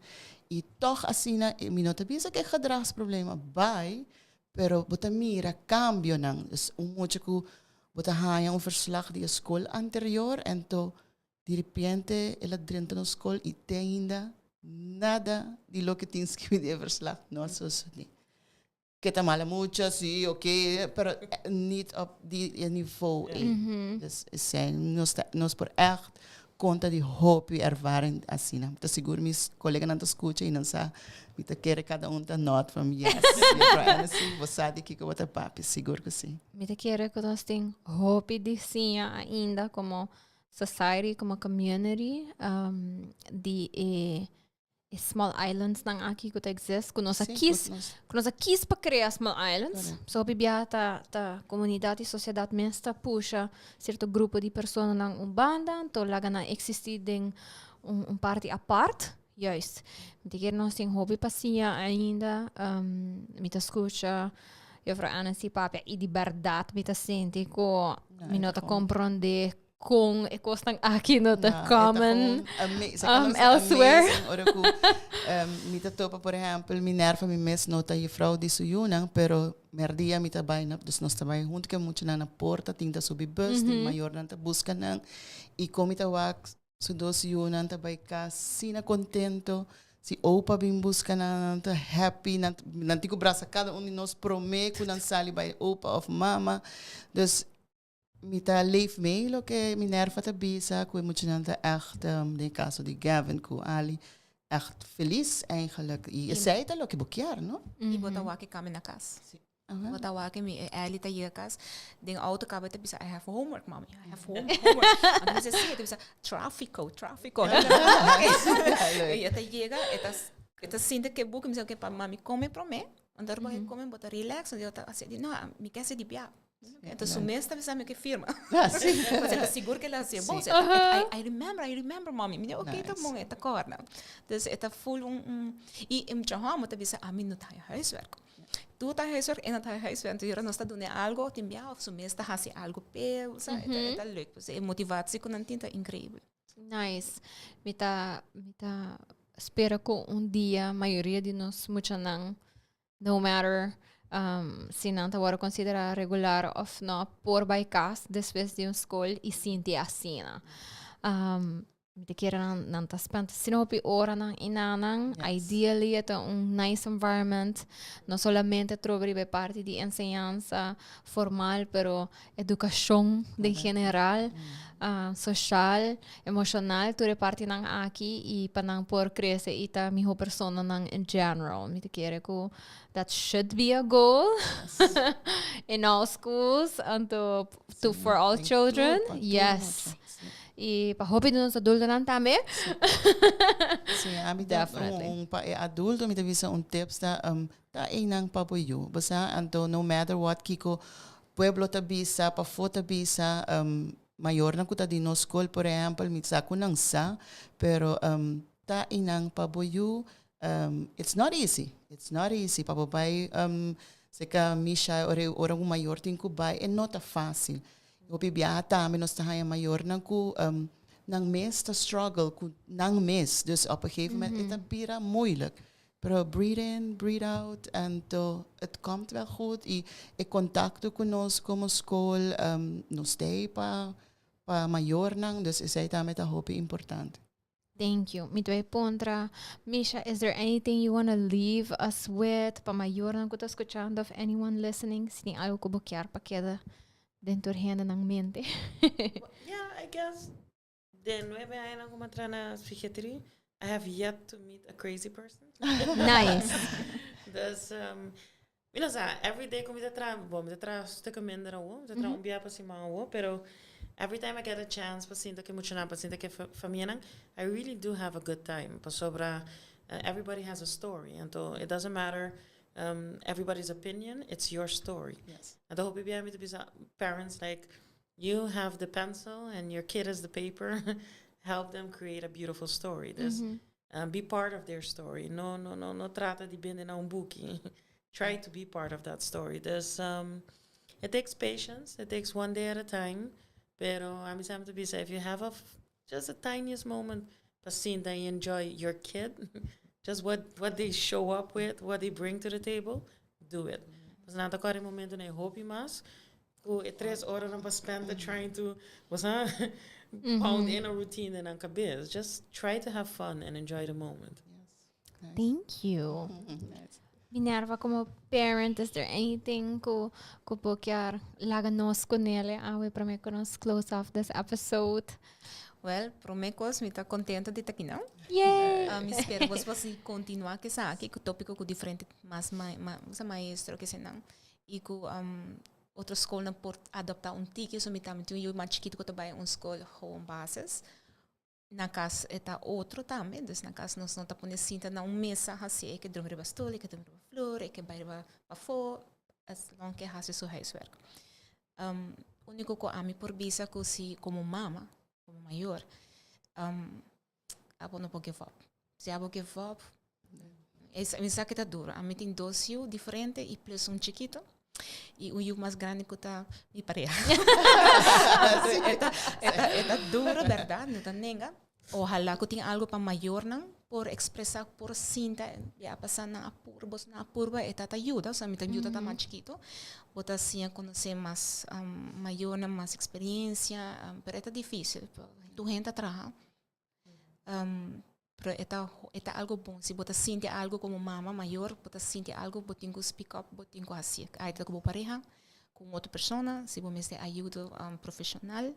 Y toch asina, mi no ta bisa cu e gedragsproblem a bay, pero bo ta mira cambionan. Dus un mucha cu bo ta haya un verslag di e school anterior, ento Di repente el a drenta nos skol i te ainda nada di loke tin skibi den e verslag no a sosodé. Ke ta mala mucha, si, oké, pero niet op di e nivo ei. Dus esei nos ta nos por ègt konta di hopi ervaring asina. Mi ta sigur mis koleganan ta skucha i nan sa mi ta kere kada un ta nod from yes, juffrouw Annecy, bo sa di kiko bo ta papia, sigur ku si. Mi ta kere ku nos tin hopi di siña ainda komo society como community um, di e, e small islands nan aki ku ta exist ku nos a kis ku nos a kis pa crea small islands. So hopi biaha ta ta comunidad y sociedad mes ta pusha cierto grupo di personanan un banda anto laga nan existi den un, un parti apart. Juist. Mi ta kere nos tin hopi pa siña ainda. Um, mi ta scucha juffrouw Anansi papia y di berdad mi ta sinti cu mi no ta comprende con e cosnan aki no ta common elsewhere. Ora cu mi ta topa, por ehempel, Minerva mi mes no ta juffrouw di su yunan, pero merdia mi ta bay na, dus nos ta bay hunto cu e muchanan na porta, tin ta subi bus, tin mayornan ta busca nan, y con mi ta wak Su dos yunan ta bai kas asina kontento. Si opa bin buska nan, nan ta happy. Nan, nan tin ku brasa kada un di nos promé ku nan sali bai opa òf mama. Dus mi ta leef mee loke Minerva ta bisa, ku e muchanan ta ègt, den e kaso di Gavin ku Ali, ègt felis eigenlijk. I esei ta loke bo kier, no? I bo ta wak e kami na kas. Si. Bo ta wak mi e Ellie ta yega kas den auto kaba e ta bisa I have homework mami I have homework anto mi bisa si e ta bisa trafiko trafiko e ta yega e ta e ta sinta ke buki mi bisa oke pa mami kome prome anto ora bo kome bo ta relax anto ta hasi no mi ke hasi di bia. Anto su mes ta bisa mi ke firma. Ah, si. Pasobra ta sigur ke el a hasié bon. I remember mommy. Mi di oké ta bon, e ta kòrda. Dus e ta full un un i e mucha hòmber ta bisa ami no ta haña huiswerk. Tur ta haña huiswerk, e no ta haña huiswerk. Anto yora nos ta dun'é algo tin biaha òf su mes ta hasi algo p'e, sa, e ta leuk. Pues e motivatie ku nan tin ta inkreibel. Nice. Mi ta mi ta spera ku un dia mayoria di nos muchanan no matter um, si nan ta wòrdu konsiderá regular òf no, por bai kas despues di un skol i sinti asina. Um, mi ta kere nan, nan ta spend asina hopi oranan i nanan. Ideally e ta un nice environment, no solamente trobe riba e parti di enseñansa formal, pero edukashon den general, soshal, emoshonal, tur e partinan aki i pa nan por krese i ta miho personanan in general. Mi ta kere ku that should be a goal in all schools anto to for all children. Yes. I pa hopi di nos adultonan tambe. Sí, ami ta un pa e adulto mi ta bisa un tips ta Ta einan pa bo yu. Bo sa, anto no matter what kiko pueblo ta bisa, pafó ta bisa, mayornan ku ta di nos skol por ehèmpel, mi sa ku nan sa, pero ta einan pa bo yu. It's not easy, it's not easy pa bo bai seka misha ora ora un mayor tin ku bai, e no ta fásil. Hopi biaha tambe nos ta haña mayornan ku nan mes ta struggle ku nan mes, dus op een gegeven moment e ta bira moeilijk. Pero breathe in, breathe out, anto het komt wel goed. I e kontakto ku nos komo skol, nos t'ei pa pa mayornan, dus esei tambe ta hopi importante. Thank you. Mi ta bay puntra, Misha, is there anything you wanna leave us with pa mayornan ku ta skuchando of anyone listening, si tin algo ku bo kier pa keda den tur hendenan mente? Yeah, I guess Den nuebe añanan ku mi a traha na psikiatria, I have yet to meet a crazy person. Nice. Dus, mi no sa, every day ku mi ta traha, bon, mi ta traha stukken minder awo, mi ta traha un bia pa siman awo, pero every time I get a chance pa sinta ku e muchanan, pa sinta ku e famianan, I really do have a good time. Pasobra everybody has a story, anto it doesn't matter everybody's opinion, it's your story. Anto hopi bia mi ta bisa parents like, You have the pencil and your kid is the paper. Help them create a beautiful story. Dus be part of their story. No, no, no, no trata di bende na un buki. Try to be part of that story. Dus it takes patience. It takes one day at a time. Pero ami semper ta bisa, if you have a just the tiniest moment pa sinta y enjoy your kid, just what they show up with, what they bring to the table, do it. Pasobra nan ta kòrda e momento nan e hopi mas ku e tres oranan pa spend trying to, bo sa, pound in a routine den nan kabes. Just try to have fun and enjoy the moment. Thank you. Minerva, como parent, is there anything ku ku bo kier laga nos kunele awe prome ku nos close off this episode? Well, prome kos mi ta kontento di ta kinan. Yay! Mi spera bos por si kontinua ku esaki, ku topiko ku diferente mas ma ma maestro kesenan i ku otro skolnan por adopta un tiki. So mi tambe tin un yu mas chikito ku ta bai un skol gewoon basis. Na kas e ta otro tambe, dus na kas nos no ta pone sinta na un mesa hasi, e ke drumi riba stoel, e ke drumi riba flor, e ke bai riba pafó, as long ke hasi su huiswerk. Uniko ku ami por bisa ku si komo mama, komo mayor, abo no por give up. Si abo give up, mi sa ke ta duro. Ami tin dos yu diferente i plus un chikito. I un yu mas grandi ku ta mi pareha. E ta, e ta, e ta duro, bèrdat, no ta nenga. Ohalá ku tin algu pa mayornan por ekspresá, por sinta, ya a pasá nan a purba, boso nan a purba, e ta ta yuda. Osea mi ta yuda ta mas chikito. Bo ta siña konosé mas mayornan, mas eksperensia, pero e ta difísil. Tur hende ta traha. Pero e ta e ta algo bon. Si bo ta sinti algo komo mama mayor, bo ta sinti algo, bo tin ku speak up, bo tin ku hasi. Ai ta ku bo pareha, ku un otro persona, si bo mester ayudo profeshonal,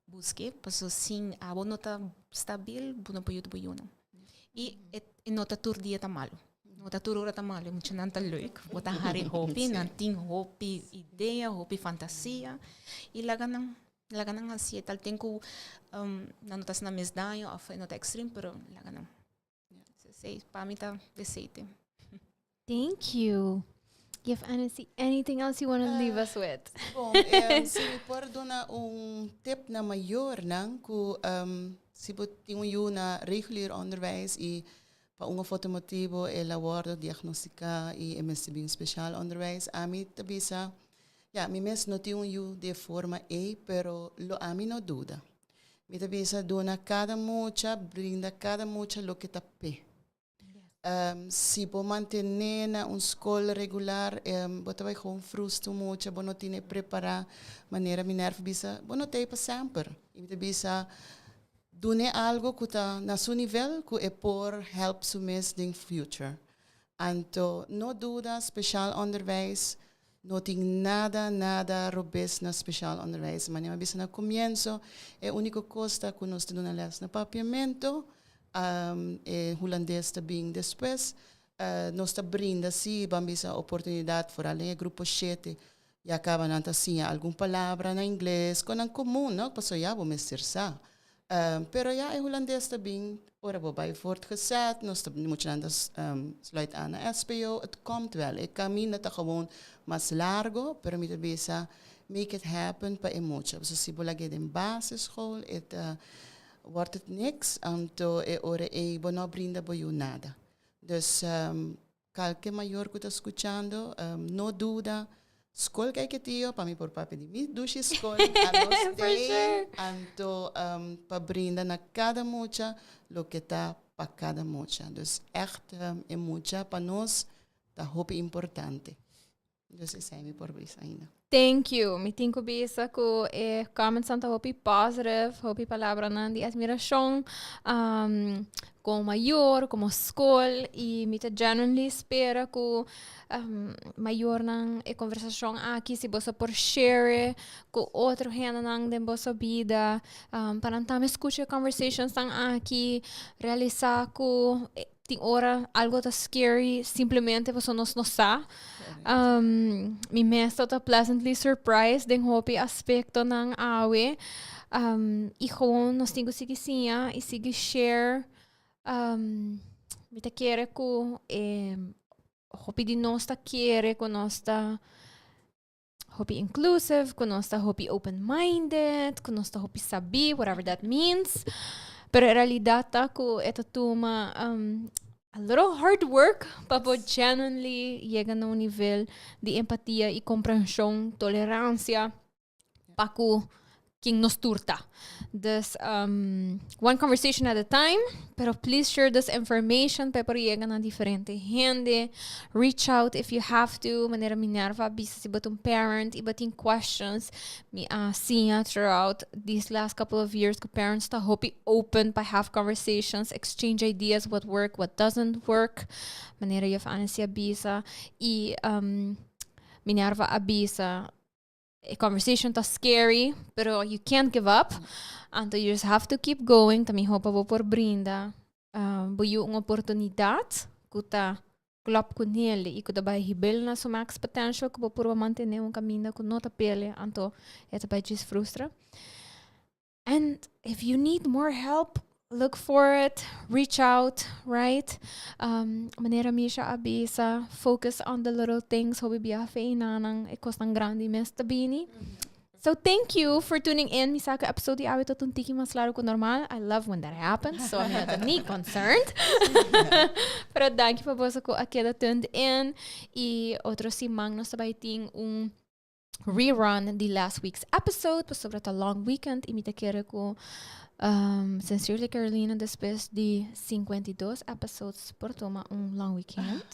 busk'e. Pasobra sin abo no ta stabil, bo no por yuda bo yunan. I e no ta tur dia ta malu. No ta tur ora ta malu, e muchanan ta leuk. Bo ta hari hopi, nan tin hopi idea, hopi fantasia. I laga nan. Laga nan hasié tal ten ku nan no ta hasi nan mes daño òf e no ta ekstrem pero laga nan. Esei pa mi ta deseite. Thank you. Juf Annecy, anything else you want to leave us with? Bon, si mi por duna un tip na mayornan ku si bo tin un yu na regulier onderwijs i pa un of otro motibu el a wòrdu diagnostiká i e mester bin speciaal onderwijs, ami ta bisa, ya, mi mes no tin un yu di e forma ei, pero lo ami no duda. Mi ta bisa duna kada mucha, brinda kada mucha loke ta p'e. Si bo mantené na un skol regular, bo ta bai gewoon frustra un mucha, bo no tene prepará manera Minerva bisa, bo no ta ei pa semper. I mi ta bisa, dun'é algo ku ta na su nivel ku e por help su mes den future. Anto no duda, speciaal onderwijs no tin nada, nada robes na speciaal onderwijs. Manera mi a bisa na comienso, e unico cos ta cu nos ta duna les na Papiamento, e Hulandes ta bin despues. Nos ta brinda si, ban bisa, oportunidad foral den e grupo 7, ya caba nan ta siña algun palabra na Ingles, con nan comun, no? Pasobra ya bo mester sa. Pero ya e Hulandes ta bin ora bo bai voortgezet, nos ta muchanan ta sluit aan na SPO, het komt wel. E caminda ta gewoon mas largo, pero mi ta bisa make it happen pa e mucha. Pasobra si bo lag'é den basisschool, e ta wordt het niks, anto e ora ei bo no a brinda bo yu nada. Dus Kalke mayor ku ta skuchando, no duda, skol Kaiquetio, pa mi por papia di mi dushi skol, anos t'ei, anto pa brinda na kada mucha loke ta pa kada mucha. Dus ègt e mucha pa nos ta hopi importante. Dus esei mi por bisa ainda. Thank you. Mi tin ku bisa ku e comments nan ta hopi positive, hopi palabranan di admirashon komo mayor, komo skol i mi ta genuinely spera ku mayornan e konversashon aki si boso por share ku otro hendenan den boso bida pa nan tambe skucha e conversationsnan aki, realisa ku tin ora algo ta scary simplemente pasobra nos no sa. Mi mes ta pleasantly surprised den hopi aspectonan awe. Y gewoon nos tin cu sigui siña y sigui share. Mi ta kere cu e hopi di nos ta kere cu nos ta hopi inclusive, cu nos ta hopi open-minded, cu nos ta hopi sabi, whatever that means. Pero e realidad ta cu e ta tuma a little hard work pa bo genuinely yega na un nivel di empatia y comprension, tolerancia pa cu ken nos tur ta. Dus one conversation at a time, pero please share this information pa e por yega na diferente hende. Reach out if you have to, manera Minerva a bisa si bo ta un parent y bo tin questions, mi a siña throughout these last couple of years cu parents ta hopi open pa have conversations, exchange ideas, what work, what doesn't work, manera Juf Annecy a bisa y Minerva a bisa e conversation ta scary, pero you can't give up. Anto you just have to keep going. Ta miho pa bo por brinda bo yu un oportunidad cu ta klop cu nele y cu ta bay hibel na su max potential cu bo purba mantene un caminda cu no ta pele, anto e ta bay djis frustra. And if you need more help, look for it, reach out, right? Manera Misha a bisa, focus on the little things, hopi bia fe inanan, e kosnan grandi mes ta bini. So thank you for tuning in. Mi sa ku episode di awe tot un tiki mas largo ku normal. I love when that happens, so I'm not ni concerned. Pero danki pa boso ku a keda tuned in. I otro siman nos ta bai tin un rerun di last week's episode pasobra ta long weekend y mi ta kere cu Sincerely Carolina despues di 52 episodes por tuma un long weekend.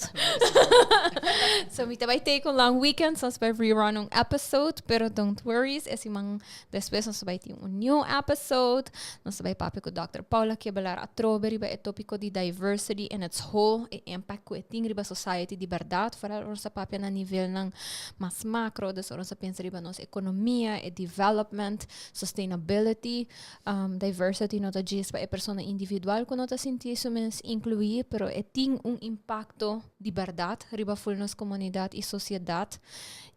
So mi ta bai take un long weekend, so nos bai rerun un episode, pero don't worries, e siman despues nos bai tin un new episode. Nos bai papia cu Dr. Paula Kebelaar atrobe riba e topico di diversity in its whole, e impact cu e tin riba society di berdad, vooral ora nos ta papia na nivelnan mas macro, dus ora nos ta pensa riba nos economia, e development, sustainability, um, Diversity no ta djis pa e persona individual ku no ta sinti su mes inkluí, pero e tin un impakto di bèrdat riba ful nos komunidat i sosiedat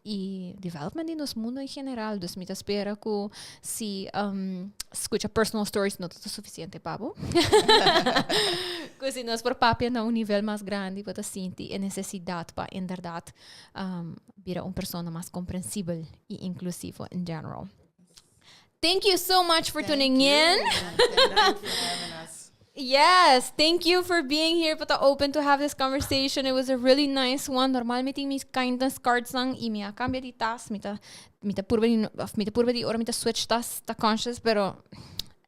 i development di nos mundo en general. Dus mi ta spera ku si skucha personal stories no ta sufisiente pa bo, ku si nos por papia na un nivel mas grandi bo ta sinti e nesesidat pa inderdat bira un persona mas komprensibel i inklusivo in general. Thank you so much for Thank tuning you. in. Thank you for having us. Yes, thank you for being here, pa ta open to have this conversation. It was a really nice one. Normalmente mi kindness cards nan i mi a kambia di tas, mi ta mi ta purba di of mi ta purba di ora mi ta switch tas ta conscious, pero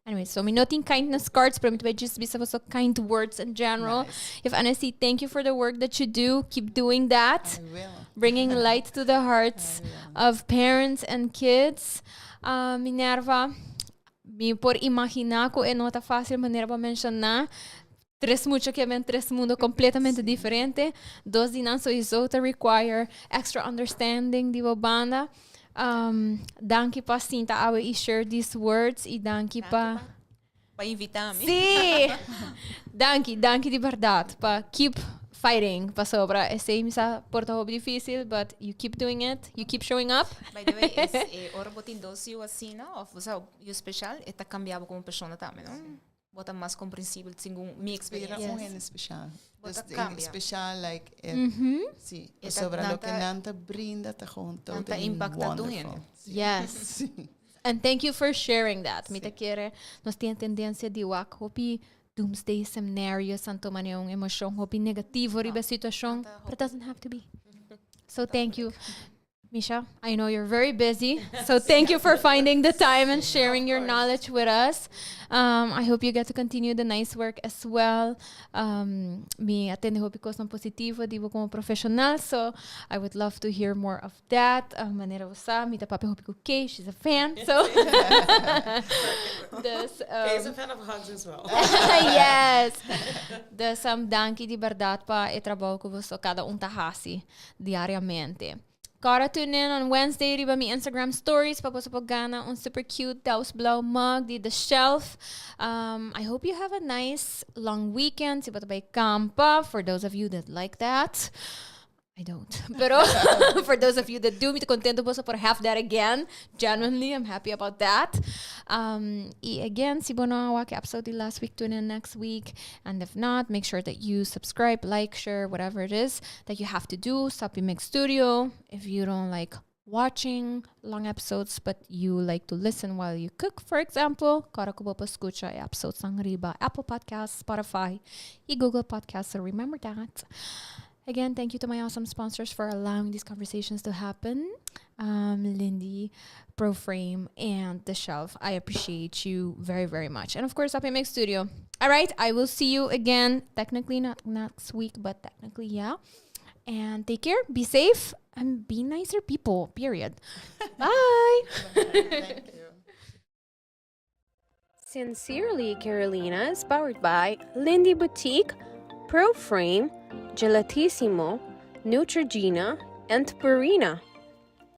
anyway, so mi no tin kindness cards, pero mi ta bai just bisa boso kind words in general. Nice. If honestly, thank you for the work that you do. Keep doing that. I will. Bringing light to the hearts of parents and kids. Minerva, mi por imaginá ku e no ta fásil manera bo a menshoná. Tres mucha ke ben tres mundo kompletamente diferente. Dos di nan sowieso ta require extra understanding di bo banda. Danki pa sinta awe i share these words i danki pa. Pa invitá mi. Sí! Danki, danki di bèrdat pa keep fighting pasobra esei mi sa por ta hopi difísil but you keep doing it, you keep showing up. By the way, es e ora bo tin dos yu asina of bo sa yu speshal e ta kambia bo komo persona tambe no? Bo ta mas komprensibel segun mi Bira eksperensia. un hende speshal. Bo ta Dus den kambia. speshal like e si E ta pasobra nan loke ta nan ta brinda ta gewoon nan ta totally impakta tur wonderful. hende. Si. Yes. Si. And thank you for sharing that. Mi ta kere nos tin e tendencia di wak hopi doomsday scenarios anto manera un emocion hopi negativo riba e situacion, but it doesn't have to be. So thank you. Misha, I know you're very busy, so thank you for finding the time and sharing your knowledge with us. I hope you get to continue the nice work as well. Mi a tende hopi cosnan positivo di bo como profesional, so I would love to hear more of that. Manera bo sa, mi ta papia hopi cu Kay, she's a fan, so. Dus, Kay is a fan of hugs as well. Yes. Dus, danki di berdad pa e trabou cu boso cada un ta haci diariamente. Kòrda tune in on Wednesday riba mi Instagram stories pa boso por gana un super cute Daus Blauw mug di The Shelf. I hope you have a nice long weekend. Si bo ta bai kampa, for those of you that like that. I don't. Pero for those of you that do, mi ta contento boso por have that again. Genuinely, I'm happy about that. Y again, si bo no a wak e episode di last week, tune in next week. And if not, make sure that you subscribe, like, share, whatever it is that you have to do. Sapi Mix Studio. If you don't like watching long episodes, but you like to listen while you cook, for example, kòrda ku bo por skucha e episodes nan riba Apple Podcasts, Spotify y Google Podcasts. So remember that. Again, thank you to my awesome sponsors for allowing these conversations to happen. Lindy, ProFrame, and The Shelf. I appreciate you very, very much. And of course, Sapi Mix Studio. All right, I will see you again. Technically not next week, but technically, yeah. And take care, be safe, and be nicer people, period. Bye. Thank you. Sincerely Carolina is powered by Lindy Boutique, ProFrame, Gelatissimo, Neutrogena, and Purina.